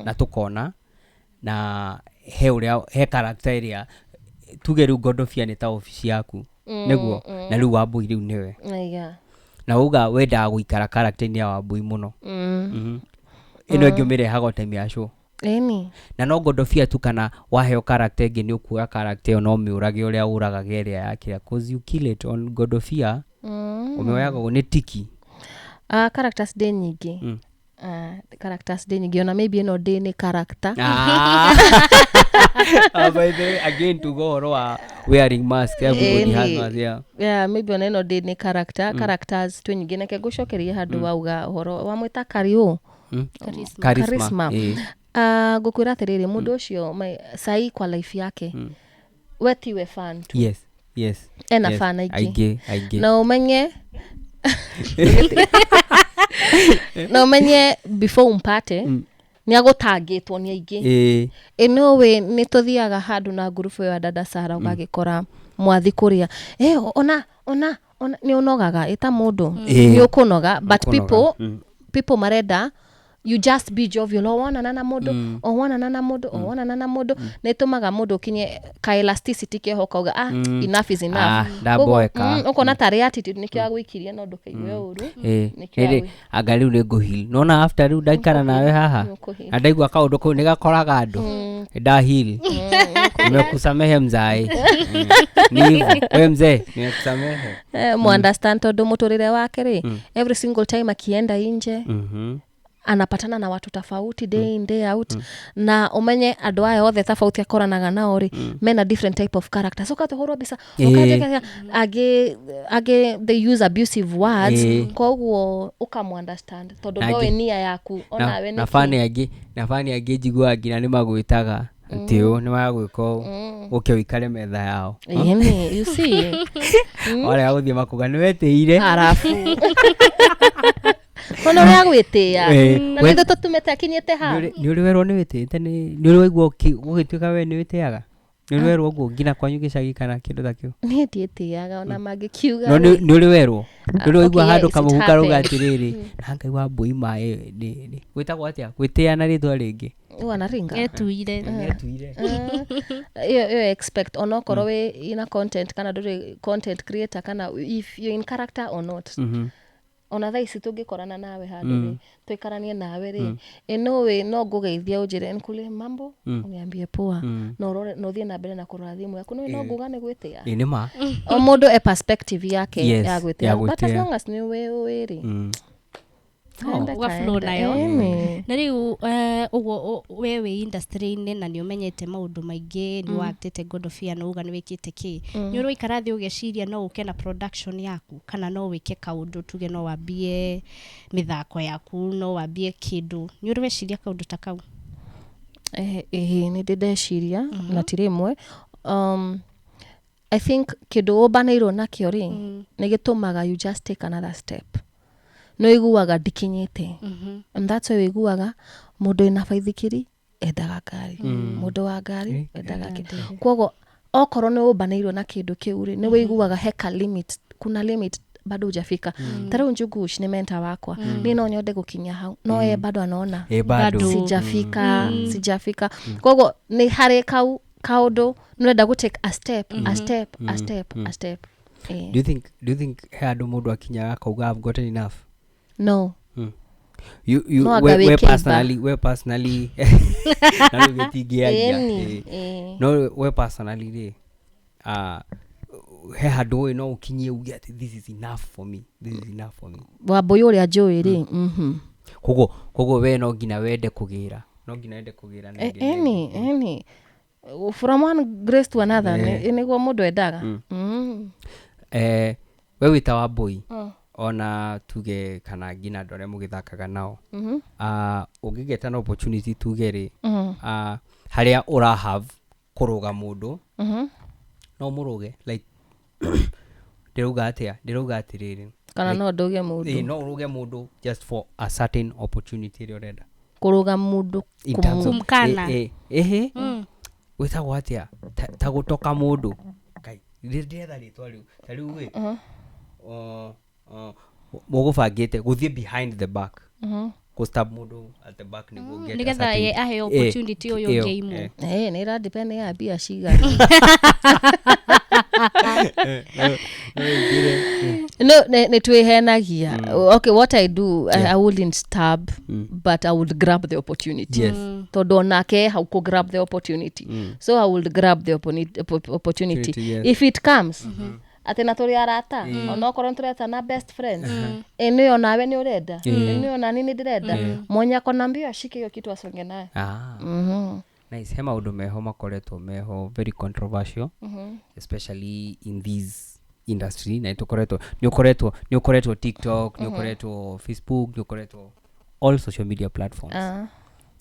na tũkona na he ũrĩa he character ĩrĩa tuge rĩu ngondobia nĩ ta obici yaku nĩguo, na rĩu Wambui rĩu nĩwe na uga wendaga gũikara character-inĩ ya Wambui mũno. Ĩno ĩngĩ ũmĩrehaga o time ya show? Ĩni. Na no ngondobia tu kana waheo character ĩngĩ nĩ ũkuoya character ĩyo no ũmĩũrage ũrĩa ũragaga ĩrĩa ya kĩrĩa? 'Cause you kill it on ngondobia, ũmĩoyaga ũguo nĩ tiki. Characters ndĩ nyingĩ. Characters ndĩ nyingĩ, ona maybe ĩno ndĩ nĩ character. Ah. Ah, by the way, again tuga ũhoro wa wearing mask, everybody has Ĩni. mask, yeah. Yeah, maybe ona ĩno ndĩ nĩ character. Characters twĩ nyingĩ. Neke ngũcokerie handũ wauga ũhoro wamwĩta Kariũ. Charisma. Charisma. Charisma. Ngũkwĩra atĩrĩrĩ, mũndũ ũcio sai kwa life yake we tiwe fan tu. Ena fan aingĩ. Aingĩ aingĩ. Na ũmenye before umpate nĩ agũtangĩtwo nĩ aingĩ. Ĩno we nĩ tũthiaga handũ na ngurubu ĩyo ya Dada Sara, ũgagĩkora mwathi kũrĩa, ona ona ona nĩ ũnogaga ĩta mũndũ, nĩ ũkũnoga, but Ũkũnoga. people marenda You just be jovial o wonana na mũndũ, o wonana na mũndũ, o wonana na mũndũ, nĩ ĩtũmaga mũndũ ũkinye ka elasticity keho, ũkauga, "Ah, enough is enough." Ah, ndaboeka. Ũkona tarĩ attitude nĩkĩo agũikirie, no ndũkaigue ũru. Nĩkĩo Rĩrĩ anga rĩu nĩ ngũheal, nona after rĩu ndaikara nawe haha Nĩũkũheal. na ndaigua kaũndũ kau nĩ gakoraga andũ, ndaheal. Nimekusamehe mzae. Ni hivyo, we mzee, nimekusamehe. Eh, muunderstand, tondũ mũtũrĩre wake rĩ, every single time akienda inje, anapatana na watu tofauti day in, day out, na umenye andũ aya othe tofauti akoranaga nao rĩ, mena different type of character. So katũhũrwo mbica, ũkanjĩka angĩ they use abusive words. Koguo ũkamu-understand tondũ Na ndoĩ nia yaku onawe. Na Nĩkĩ? Fani angĩ na fani angĩ njiguaga nginya nĩ magwĩtaga atĩ ũũ nĩ magwĩka ũũ, ũke ũikare metha yao. Ĩni, you see. Warega gũthiĩ makuga nĩ wetĩire. Arabu ona ũrĩa agwĩtĩa na nĩtũ tũtumĩte akinyĩte ha. Nĩ ũrĩ werwo nĩ wĩtĩĩte? Nĩ ũrĩ waigua gũgĩtuĩka we nĩ wĩtĩaga? Nĩ ũrĩ werwo ũguo nginya kwanyu gĩcagi kana kĩndũ ta kĩu? Niĩ ndiĩtĩaga ona mangĩkiuga. No nĩ ũrĩ werwo, nĩ ũrĩ waigua Okay, handũ yes, it kamũhu karauga happens. atĩrĩrĩ, na Ngai wa mbũi maĩ gwĩtagwo atĩa gwĩtĩa na rĩtwa rĩngĩ? Wanaringa. Etuire. Nĩetuire. Ĩyo expect onokorwo wĩ ina content kana ndũrĩ content creator, kana if you're in character or not. Ona thaa ici tũngĩkorana nawe handũ rĩ, tũikaranie nawe rĩ, ĩ no ngũgeithia, ũnjĩre nkule mambo, uniambie poa, na ũrore na ũthiĩ na mbere na kũrora thimũ yaku. No nguga nĩ gwĩtĩa. Ĩ nĩ ma. O mũndũ e perspective yake ya Ya gwĩtĩa, but as gwĩtĩa. long as nĩ wĩ ũĩ rĩ, kaenda, Ũgaflow kaenda. nayo. Ĩni. Na rĩu ũguo we wĩ industry-inĩ na nĩ ũmenyete maũndũ maingĩ, nĩ waktĩte Godofia na uga nĩ wĩkĩte kĩ, nĩ ũrĩ waikara thĩ ũgeciria no ũke na production yaku, kana no wĩke kaũndũ, tuge no wambie mĩthako yaku, no wambie kĩndũ? Nĩ ũrĩ weciria kaũndũ ta kau? Ĩĩ, nĩ ndĩ ndeciria na ti rĩmwe. I think kĩndũ ũmbanĩirwo nakĩo rĩ, nĩ gĩtũmaga you just take another step. Nĩ ũiguaga ndikinyĩte, and that's why ũiguaga mũndũ wĩna baithikiri endaga ngari, mũndũ wa ngari endaga kĩ. Koguo okorwo nĩ ũmbanĩirwo na kĩndũ kĩu rĩ, nĩ wĩiguaga heka limit, kuna limit bado hujafika. Ta rĩu Njugush nĩ mentor wakwa. Niĩ no nyende gũkinya hau, no ye bado anaona Ĩ bado. Bado. Sijafika, sijafika. Koguo nĩ harĩ kau kaũndũ nĩũrenda gũ take a step, a step, a step, a step. Do you think he handũ mũndũ akinyaga akauga, "I've gotten enough"? No. You No anga we wĩ kĩimba. Personally, we personally, na rĩu gĩtingĩaria. Ĩni, Ĩ. ĩ. No we personally rĩ, he handũ ũĩ no ũkinyie uge atĩ, "This is enough for me, this is enough for me"? Wambũi ũrĩa njũĩ rĩ, Koguo we no nginya wende kũgĩra, no nginya wende kũgĩra na ĩngĩ na ĩngĩ. Ĩni, from one grace to another, nĩguo mũndũ endaga. We wĩta Wambũi, ona tuge kana nginya andũ arĩa mũgĩthakaga nao, ũngĩgeta na opportunity tuge rĩ, harĩa ũra have kũrũga mũndũ, no mũrũge? Like ndĩrauga atĩa, ndĩrauga atĩrĩrĩ, Kana no ndũge mũndũ? Ĩ, no ũrũge mũndũ just for a certain opportunity ĩrĩa ũrenda? Kũrũga mũndũ? In terms of- Kumkana. Ĩ, ĩ, ĩhĩ, gwĩtagwo atĩa, ta gũtoka mũndũ? Ngai, ndĩretha rĩtwa rĩu. Ta rĩu ĩ, mũgũbangĩte gũthiĩ behind the back, gũstab mũndũ at the back nĩguo get a Nĩgetha certain- ye aheo opportunity ũyũ ĩyo, ũngĩ imũ. Nĩ ĩradepend ya mbia cigana. No ĩingĩre, No, nĩ twĩhenagia. Okay, what I do, I wouldn't stab, but I would grab the opportunity. Tondũ onake hau kũ grab the opportunity, so I would grab the opportunity Opportunity, yes. if it comes atĩ na tũrĩ arata, onokorwo nĩ tũreta na best friends, ĩ nĩyo nawe nĩ ũrenda, ĩ nĩyo nani nĩ ndĩrenda, mwenye ako na mbio ashike hiyo kitu asonge nayo. Ah. Nice. He maũndũ meho makoretwo meho very controversial, especially in this industry, na nĩtũkoretwo, nĩ ũkoretwo TikTok, nĩ ũkoretwo Facebook, nĩ ũkoretwo all social media platforms.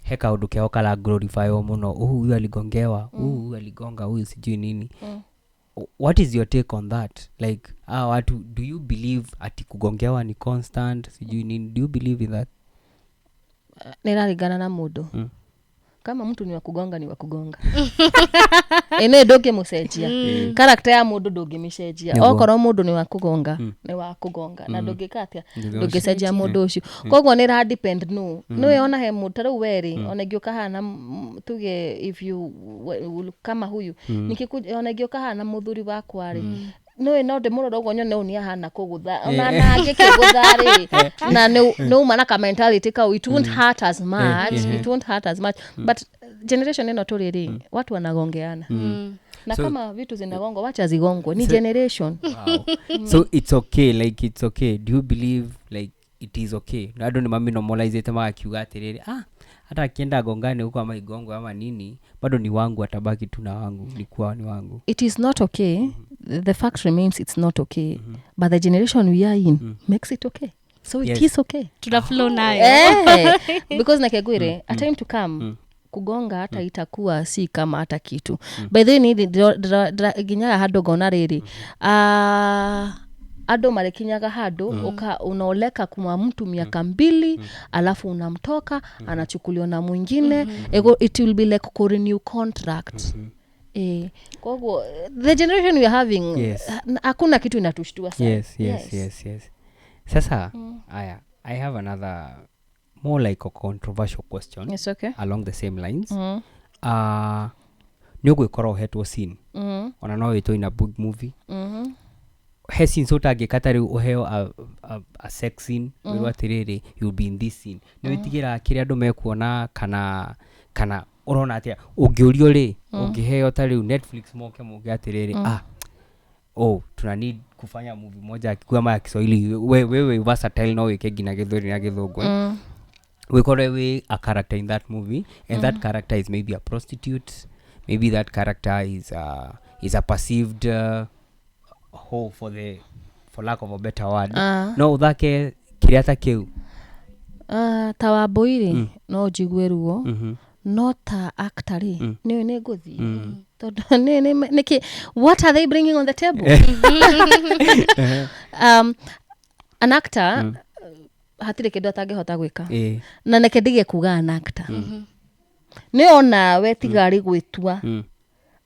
He kaũndũ keho kara glorify mũno, "Huyu aligongewa, huyu aligonga huyu," sijui nini. What is your take on that? Like, ah, watu, do you believe ati kugongewa ni constant, sijui nini? Do you believe in that? Nĩ ĩraringana na mũndũ. Kama mtu ni wa kugonga, ni wa kugonga. Ĩ nĩ ndũngĩmũcenjia character ya mũndũ, ndũngĩmĩcenjia. Nĩguo. Okorwo mũndũ nĩ wa kũgonga, nĩ wa kũgonga, na ndũngĩka atĩa, ndũngĩcenjia mũndũ ũcio. Koguo nĩ ra depend no nĩwe ona he mũndũ ta rĩu werĩ ona ingĩũka haha na tuge if you will kama huyu ona ingĩũka haha na mũthuri wakwa rĩ, nĩwe no ndĩmũrora ũguo nyone ũyũ nĩ ahana kũgũtha, ona nangĩkĩgũtha rĩ, na nĩ uma na ka mentality kau, it won't hurt as much, it won't hurt as much. But generation ĩno tũrĩ rĩ, watu wanagongeana na kama vitu zinagongwa, wacha zigongwe, ni generation. Wow. So it's okay, like it's okay, do you believe like it is okay na andũ nĩ maminormalizĩte magakiuga atĩrĩrĩ, ah, hata akienda gongane huko ama igongwe ama nini, bado ni wangu, atabaki tu na wangu, ni kuwa ni wangu? It is not okay. The fact remains, it's not okay, but the generation we are in makes it okay, so it is okay. Tuna flow nayo. Eh, because nakegwire a time to come, kugonga hata itakuwa si kama hata kitu. By the way, ni nginyaga handũ ngona rĩrĩ, ah, andũ marĩkinyaga handũ unaoleka kuma mtu miaka 2, alafu unamtoka, anachukuliwa na mwingine. It will be like kurenew contract. Eh, koguo the generation we are having, hakuna kitu inatushtua sana. Yes. Sasa aya, I have another more like a controversial question It's okay. along the same lines. Nĩ ũgwĩkora ũhetwo scene, ona no wĩtwo in a big movie, he scenes ũtangĩka, ta rĩu ũheo a sex scene, wĩrwo atĩrĩrĩ, you'll be in this scene, nĩ wĩtigĩraga kĩrĩa andũ mekuona kana ũrona atĩa ũngĩũrio rĩ, ũngĩheo ta rĩu Netflix moke moke atĩrĩrĩ, ah, oh, tuna need kufanya movie moja ya Kikuyu ama ya Kiswahili, wewe versatile, no wĩke nginya Gĩthweri na Gĩthũngũ, eh? Wĩkore wĩ a character in that movie, and that character is maybe a prostitute, maybe that character is a perceived hoe, for lack of a better word. Ah. No ũthake kĩrĩa ta kĩu? Ah, ta wambui rĩ, no njigue ruo, no ta actor rĩ, nĩ nĩ ngũthiĩ, tondũ nĩkĩ, what are they bringing on the table? An actor hatirĩ kĩndũ atangĩhota gwĩka. Na neke ndige kuga an actor, nĩ ona we tiga rĩ gwĩtua.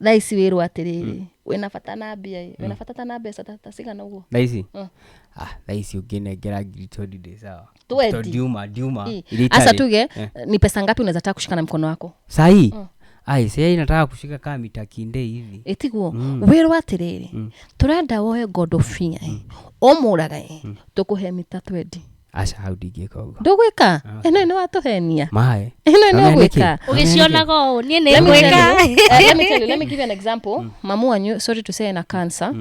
Thaa ici wĩrwo atĩrĩrĩ, wĩna bata na mbia ĩ, wĩna bata ta na mbeca ta cigana ũguo? Thaa ici, ah, thaa ici ũngĩnengera ngiri 20 ndĩ sawa. 20? Tondũ ndiuma Ĩ. iria Asa itarĩ. tuge ni pesa ngapi unaweza taka kushika na mkono wako? Sahii, ai, sahii nataka kushika kaa mita kinde hivi. Ĩtiguo wĩrwo atĩrĩrĩ, tũrenda woe ngondobia ũmũrage, tũkũhe mita 20. Aca, hau ndingĩka ũguo. Ndũgwĩka? Ĩno nĩ watũhenia. Maĩ. Ĩno nĩ ũgwĩka. Ũgĩcionaga ũũ, niĩ nĩ Let me tell ngwĩka. you, let me tell you, let me give you an example. Mamu wanyu, sorry to say, ena cancer.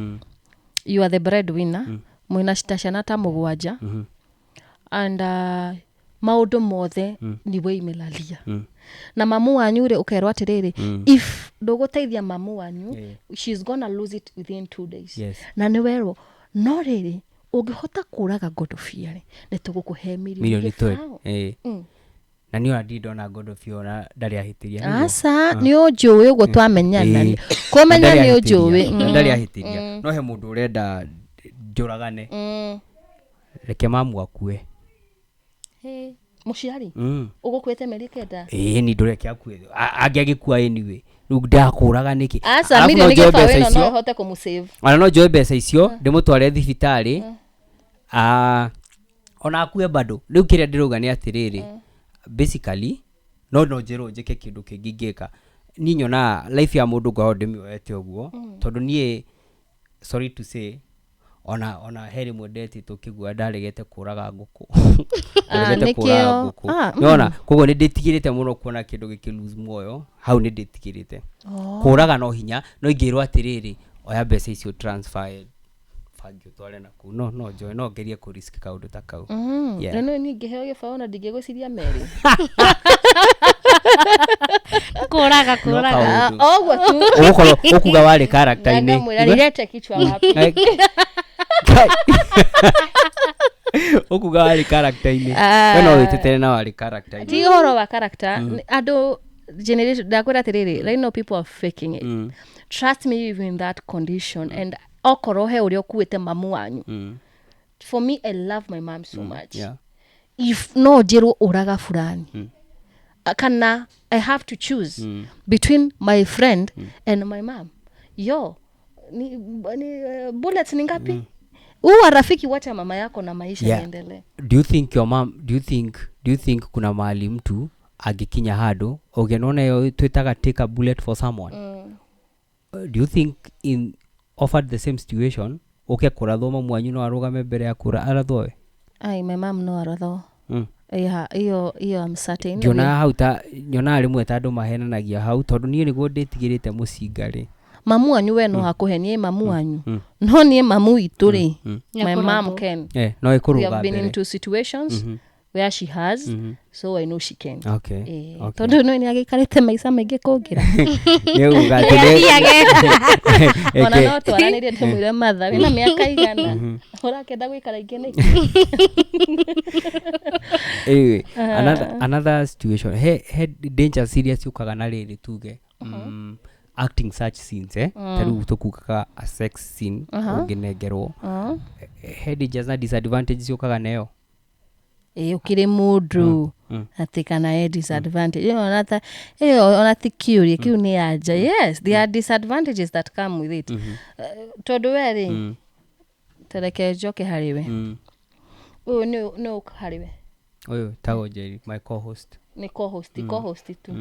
You are the breadwinner. Mwĩna ta ciana ta mũgwanja. And maũndũ mothe niwe imelalia. Na mamu wanyu rĩ, ũkerwo atĩrĩrĩ, if ndũgũteithia mamu wanyu, she's gonna lose it within 2 days. Na nĩ werwo, no rĩrĩ, ũngĩhota kũraga ngondobia rĩ, nĩ tũgũkũhe milioni milioni 20. 20. Na niĩ ona ndirĩ ndona ngondobia, ona ndarĩ ahĩtĩria, nĩguo? Aca, nĩ ũnjũĩ ũguo twamenyana. Kũmenya Na ndarĩ nĩ ũnjũĩ. ahĩtĩria. Na ndarĩ ahĩtĩria, no he mũndũ ũrenda njũragane, reke mamu akue. Mũciari ũgũkuĩte mĩeri 9. Ĩĩ, ni ndũreke akue. Angĩagĩkua anyway, rĩu ndakũraga nĩkĩ? Aca. Alafu no Milioni njoe 20 mbeca ĩno no icio. ĩhote kũmũsave. Ona no njoe mbeca icio ndĩmũtware thibitarĩ. Ah, ona akue bado. Rĩu kĩrĩa ndĩrauga nĩ atĩrĩrĩ, basically no njĩrwo njĩke kĩndũ kĩngĩ ingĩka, niĩ nyonaga life ya mũndũ ngoragwo ndĩmĩoete ũguo, tondũ niĩ, sorry to say, ona he rĩmwe ndetĩtwo kĩgua, ndaregete kũraga ngũkũ. Ah, Ndaregete kũraga nĩkĩo. ngũkũ. Ah. Nĩwona, koguo nĩ ndĩtigĩrĩte mũno kuona kĩndũ gĩkĩ lose muoyo, hau nĩ ndĩtigĩrĩte kũraga no hinya. No ingĩrwo atĩrĩrĩ, oya mbeca icio, transfer bangi ũtware nakũu, no njoe, no ngerie kũ risk kaũndũ ta kau. Yeah. Na no niĩ ingĩheo 20 na ndingĩgwĩciria merĩ. Kũraga kũraga. Kaũndũ. Ah, ũguo tu. Ũgũkorwo ũkuga warĩ character-inĩ. Ngamwĩra nilete kichwa wapi. Ũkuga warĩ character-inĩ. Ah. We no wĩtetere na warĩ character-inĩ. Ti ũhoro wa character. Andũ generation, ndakwĩra atĩrĩrĩ, right now people are faking it. Trust me, even in that condition, and okorwo he ũrĩa ũkuĩte mamu wanyu, for me, I love my mom so much. If no njĩrwo ũraga fulani. Kana I have to choose between my friend and my mom. Yo, ni bullets ni ngapi? Uwa rafiki, wacha mama yako na maisha yaendelee. Do you think your mom, do you think kuna mahali mtu angĩkinya handũ ũngĩnona ĩyo twĩtaga take a bullet for someone? Do you think in offered the same situation ũke kũrathwo, mamu wanyu no arũgame mbere ya kũra arathwo we? Ai, my mom no arathwo. Yeah, hiyo I'm certain. Ndionaga hau ta nyonaga rĩmwe ta andũ mahenanagia hau, tondũ niĩ nĩguo ndĩtigĩrĩte mũcinga rĩ. Mamu wanyu we no akũhenie mamu wanyu, no niĩ mamu witũ rĩ, my mom can. Eh, no We ĩkũrũga have been mbere. into situations where she has, so I know she can. Eh, tondũ no nĩ agĩikarĩte maica maingĩ kũngĩra. Nĩ uga atĩ Ona no twaranĩrie ndĩmwĩre, "Matha, wĩna mĩaka igana ũrakĩenda gũikara ingĩ nĩkĩ?" Anyway, another situation, he danger serious yũkaga na rĩrĩ, tuge acting such scenes, ta rĩu tũkugaga a sex scene ũngĩnengerwo, he dangers na disadvantages yũkaga nayo. Ĩ, ũkĩrĩ mũndũ atĩ kana he disadvantage ĩyo, ona ta ĩyo ona ti kĩũria kĩu nĩ anja. Yes, there are disadvantages that come with it. Tondũ we rĩ, tereke njoke harĩ we. Ũyũ nĩ ũka harĩ we. Ũyũ tagwo Jerry, my co-host. Nĩ co-host tu.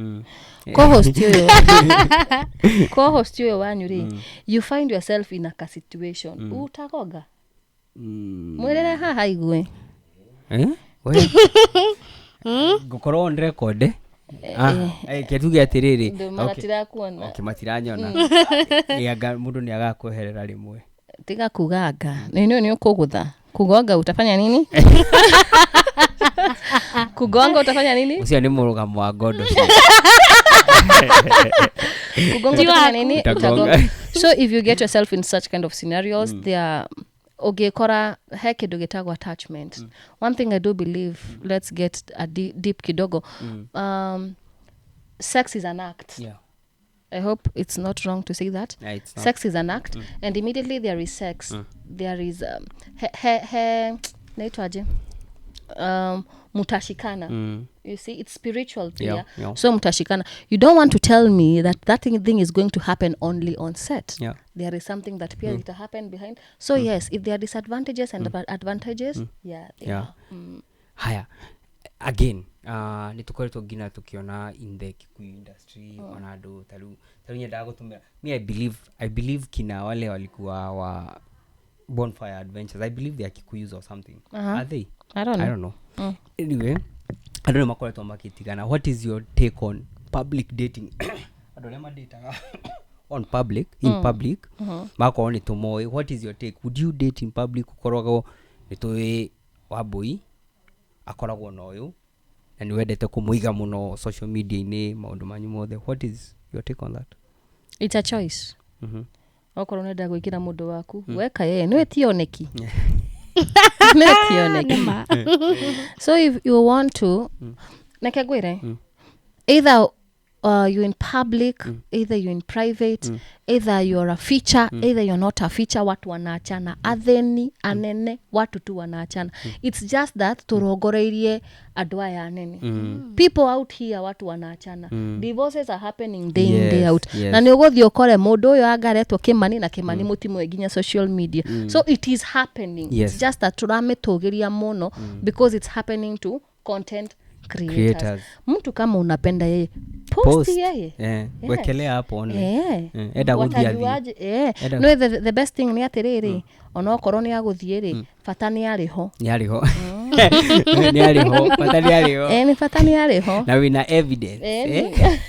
Co-host ũyũ wanyu rĩ, you find yourself in a ka situation utagonga. Mwĩrĩre haha igue. Eh? We? Ngũkorwo on record, eh? Ah, ke tuge atĩrĩrĩ. Ndũ maratirakuona. Okay, matiranyona. Ĩ, anga mũndũ nĩ agakweherera rĩmwe. Tiga kuganga, nĩ ũkũgũtha. Kugonga utafanya nini? Kugonga utafanya nini? Ũcio nĩ mũrũgamo wa ngondo. Kugonga utafanya nini? Utagonga. Utagonga. So if you get yourself in such kind of scenarios, there are ũngĩkora he kĩndũ gĩtagwo attachment. One thing I do believe, let's get a deep kidogo, sex is an act. I hope it's not wrong to say that. Yeah, it's not. Sex is an act, and immediately there is sex, there is he naitwaje, mutashikana. You see, it's spiritual pia. So mtashikana. You don't want to tell me that that thing is going to happen only on set. There is something that pia it happen behind. So yes, if there are disadvantages and advantages, yeah, there are. Haya, again, nä tå koretwo nginya tå kä ona in the Kikuyu industry, ona andå tarĩu nyendaga gũtũmĩra me, I believe kina wale walikuwa wa Bonfire Adventures, I believe they are Kikuyus or something. Are they? I don't know. I don't know. Anyway, andå nä makoretwo makä. What is your take on public dating, andå arĩa madataga on public, in public, magakorwo nä tå moä? What is your take? Would you date in public, ũkoragwo nä tå Wambui akoragwo na ũyũ na nĩ wendete kũmũiga mũno social media-inĩ, maũndũ manyu mothe? What is your take on that? It's a choice. Okorwo nenda gwĩkĩra mũndũ waku, weka yeye, nĩwe tioneki, nĩwe tioneki. So if you want to, neke ngwĩre, either you're in public, either you're in private, either you're a feature, either you're not a feature, watu wanaachana. Atheni anene, watu tu wanaachana. It's just that tũrongoreirie andũ aya anene. People out here, watu wanaachana. Divorces are happening day in, day out. Na nĩ ũgũthiĩ ũkore mũndũ ũyũ angaretwo Kĩmani na Kĩmani mũtimwe nginya social media. So it is happening. It's just that tũramĩtũgĩria mũno because it's happening to content creators. Creators. Mtu kama unapenda yeye, post, Post. yeye. Eh, wekelea hapo online. Enda gũthiĩ athiĩ. Watajuaje? Eh. Enda- No, the best thing nĩ atĩrĩrĩ, onokorwo nĩ agũthiĩ rĩ, bata nĩ arĩ ho. Nĩ arĩ ho, nĩ arĩ ho, bata nĩ arĩ ho. Eh, nĩ bata nĩ arĩ ho. Na wĩna evidence. Eh, eh?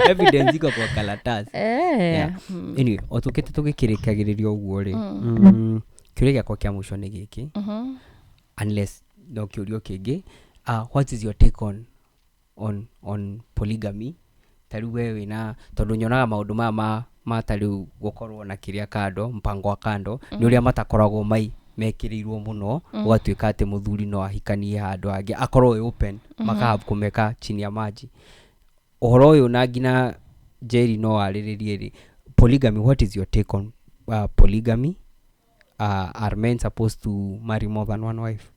Evidence iko kwa karatasi. Eh. Yeah. Anyway, o tũkĩte tũgĩkĩrĩkagĩrĩria ũguo rĩ, kĩũria gĩakwa kĩa mũico nĩ gĩkĩ, unless no kĩũrio kĩngĩ. What is your take on polygamy? Ta rĩu we wĩna, tondũ nyonaga maũndũ maya ma ta rĩu gũkorwo na kĩrĩa kando, mpango wa kando, nĩ ũrĩa matakoragwo mai mekĩrĩirwo mũno, gũgatuĩka atĩ mũthuri no ahikanie handũ hangĩ, akorwo wĩ open, makahave kũmeka chini ya maji ũhoro ũyũ, na nginya Jerry no arĩrĩrie rĩ polygamy. What is your take on polygamy? Are men supposed to marry more than one wife?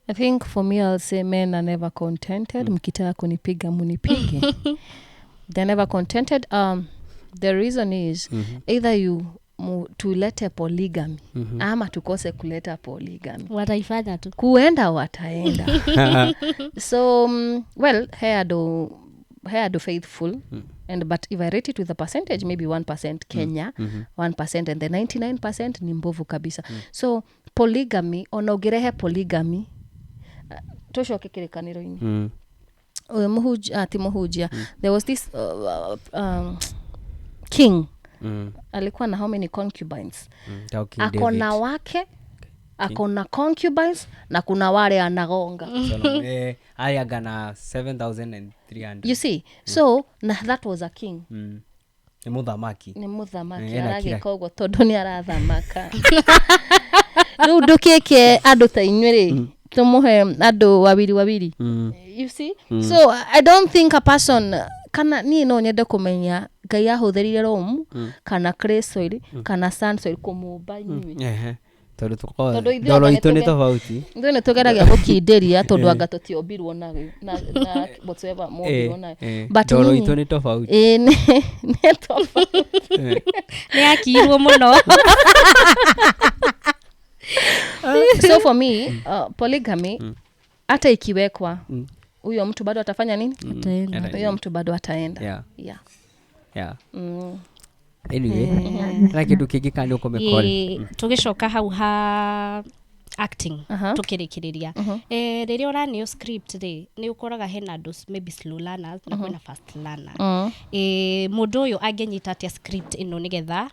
I think for me I'll say men are never contented. Mkitaka kunipiga munipige. They're never contented. The reason is either you tulete polygamy ama tukose kuleta polygamy. Wataifanya tu. Kuenda wataenda. So well, here do faithful and but if I rate it with a percentage, maybe 1% Kenya, 1% and the 99% ni mbovu kabisa. So polygamy, ona ũngĩrehe polygamy, tũcoke kĩrĩkanĩro-inĩ, ũyũ mũhunjia, ti mũhunjia, there was this king alikuwa na how many concubines? Tao King Ako na David. wake, ako na concubines na kuna wale anagonga. Solomon, aliaga na 7300. You see, so na that was a king. Nĩ mũthamaki. Nĩ mũthamaki. Ena kira- Aragĩka ũguo tondũ nĩ arathamaka. Rĩu ndũkĩke andũ ta inyuĩ rĩ, tũmũhe andũ wawiri wawiri. You see, so I don't think a person, kana niĩ no nyende kũmenya Ngai ahũthĩrire Rome kana clay soil kana sand soil kũmũmba inyuĩ. Ehe. Tondũ tũkoragwo Tondũ ithuĩ ndoro anga itũ nĩ tofauti. Ithuĩ nĩ tũgeragia gũkindĩria tondũ anga tũtiombirwo nayo na whatsoever mombirwo nayo. But Ndoro nyinyi- itũ nĩ tofauti. Ĩĩ, nĩ tofauti. Nĩ akiirwo mũno. So for me, polygamy hata ikiwekwa, huyo mtu bado atafanya nini? Ataenda. Huyo mtu bado ataenda. Yeah. Anyway, na kĩndũ kĩngĩ kana nĩ ũkũmĩcall? Ĩ, tũgĩcoka hau ha acting, tukĩrĩkĩrĩria, rĩrĩa ũraneo script rĩ, nĩ ũkoraga hena andũ maybe slow learners na kwĩna fast learner. Mũndũ ũyũ angĩnyita atĩa script ĩno nĩgetha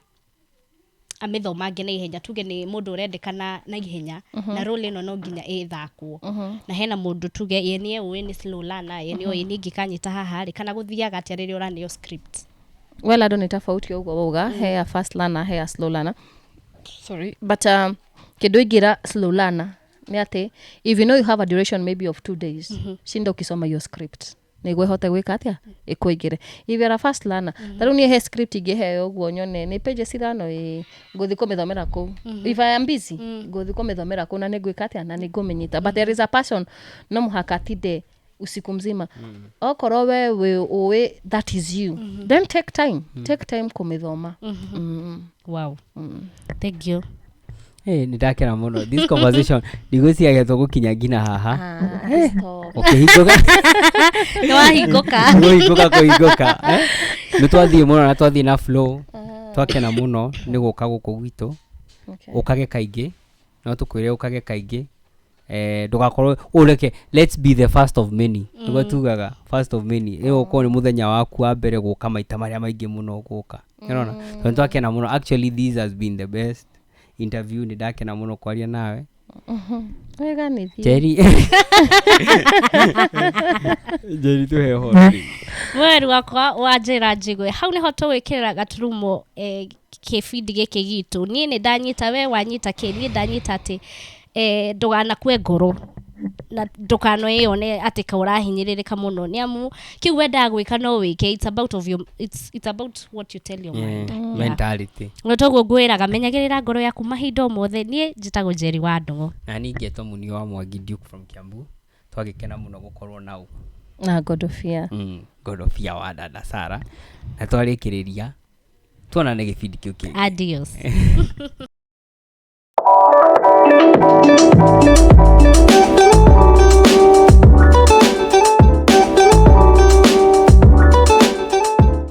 amĩthomange na ihenya? Tuge nĩ mũndũ ũrendekana na ihenya na role ĩno no nginya ĩthakwo, na hena mũndũ tuge ye nĩ ũĩ nĩ slow learner, ye nĩ ũĩ nĩ ingĩkanyita haha rĩ, kana gũthiaga atĩa rĩrĩa ũraneo script? Well, andũ nĩ tofauti ũguo wauga, he a fast learner, he a slow learner, sorry, but kĩndũ ingĩra slow learner nĩ atĩ if you know you have a duration maybe of 2 days, shinda ukisoma your script nĩguo ĩhote gwĩka atĩa, ĩkũingĩre. If you're a fast learner, ta rĩu niĩ he script ingĩheo ũguo nyone nĩ pages ithano, ĩ ngũthiĩ kũmĩthomera kũu. If I am busy, ngũthiĩ kũmĩthomera kũu na nĩ ngwĩka atĩa, na nĩ ngũmĩnyita. But there is a person no mũhaka atinde usiku mzima. Okorwo we wĩ ũĩ that is you, then take time, take time kũmĩthoma. Wow, thank you. Hey, nĩ ndakena mũno this conversation, ndigwĩciria tũgũkinya nginya haha. Ah, stop. Ũkĩhingũka. Nĩ wahingũka. Kũhingũka kũhingũka, eh? Nĩ twathiĩ mũno na twathiĩ na flow. Twakena mũno nĩ gũka gũkũ gwitũ. Ũkage kaingĩ, no tũkwĩre ũkage kaingĩ, ndũgakorwo ũreke, let's be the first of many, nĩguo tugaga first of many. Ĩyo ũkorwo nĩ mũthenya waku wa mbere gũka maita marĩa maingĩ mũno gũka, nĩũrona? Tondũ nĩ twakena mũno. Actually, this has been the best interview. Nĩ ndakena mũno kwaria nawe. Wega nĩ thiĩ. Njeri, Njeri, tũhe ũhoro rĩu. Mweri wakwa wa njĩra njigwe hau nĩho tũgwĩkĩrĩra gaturumo kĩbindi gĩkĩ gitũ. Niĩ nĩ ndanyita, we wanyita kĩ? Niĩ ndanyita atĩ ndũganakue ngoro na ndũkanoĩone atĩ ka ũrahinyĩrĩrĩka mũno, nĩ amu kĩu wendaga gwĩka no wĩke. It's about of your, it's about what you tell your mind. Yeah, mentality. No toguo ngwĩraga, menyagĩrĩra ngoro yaku mahinda o mothe. Niĩ njĩtagwo Njeri wa Ndũng'ũ. Na niĩ ngetwo Munio wa Mwangi Duke from Kiambu. Twagĩkena mũno gũkorwo nau. Na Godofia. Godofia wa dada Sara, na twarĩkĩrĩria tuonane gĩbindi kĩu kĩngĩ. Adios.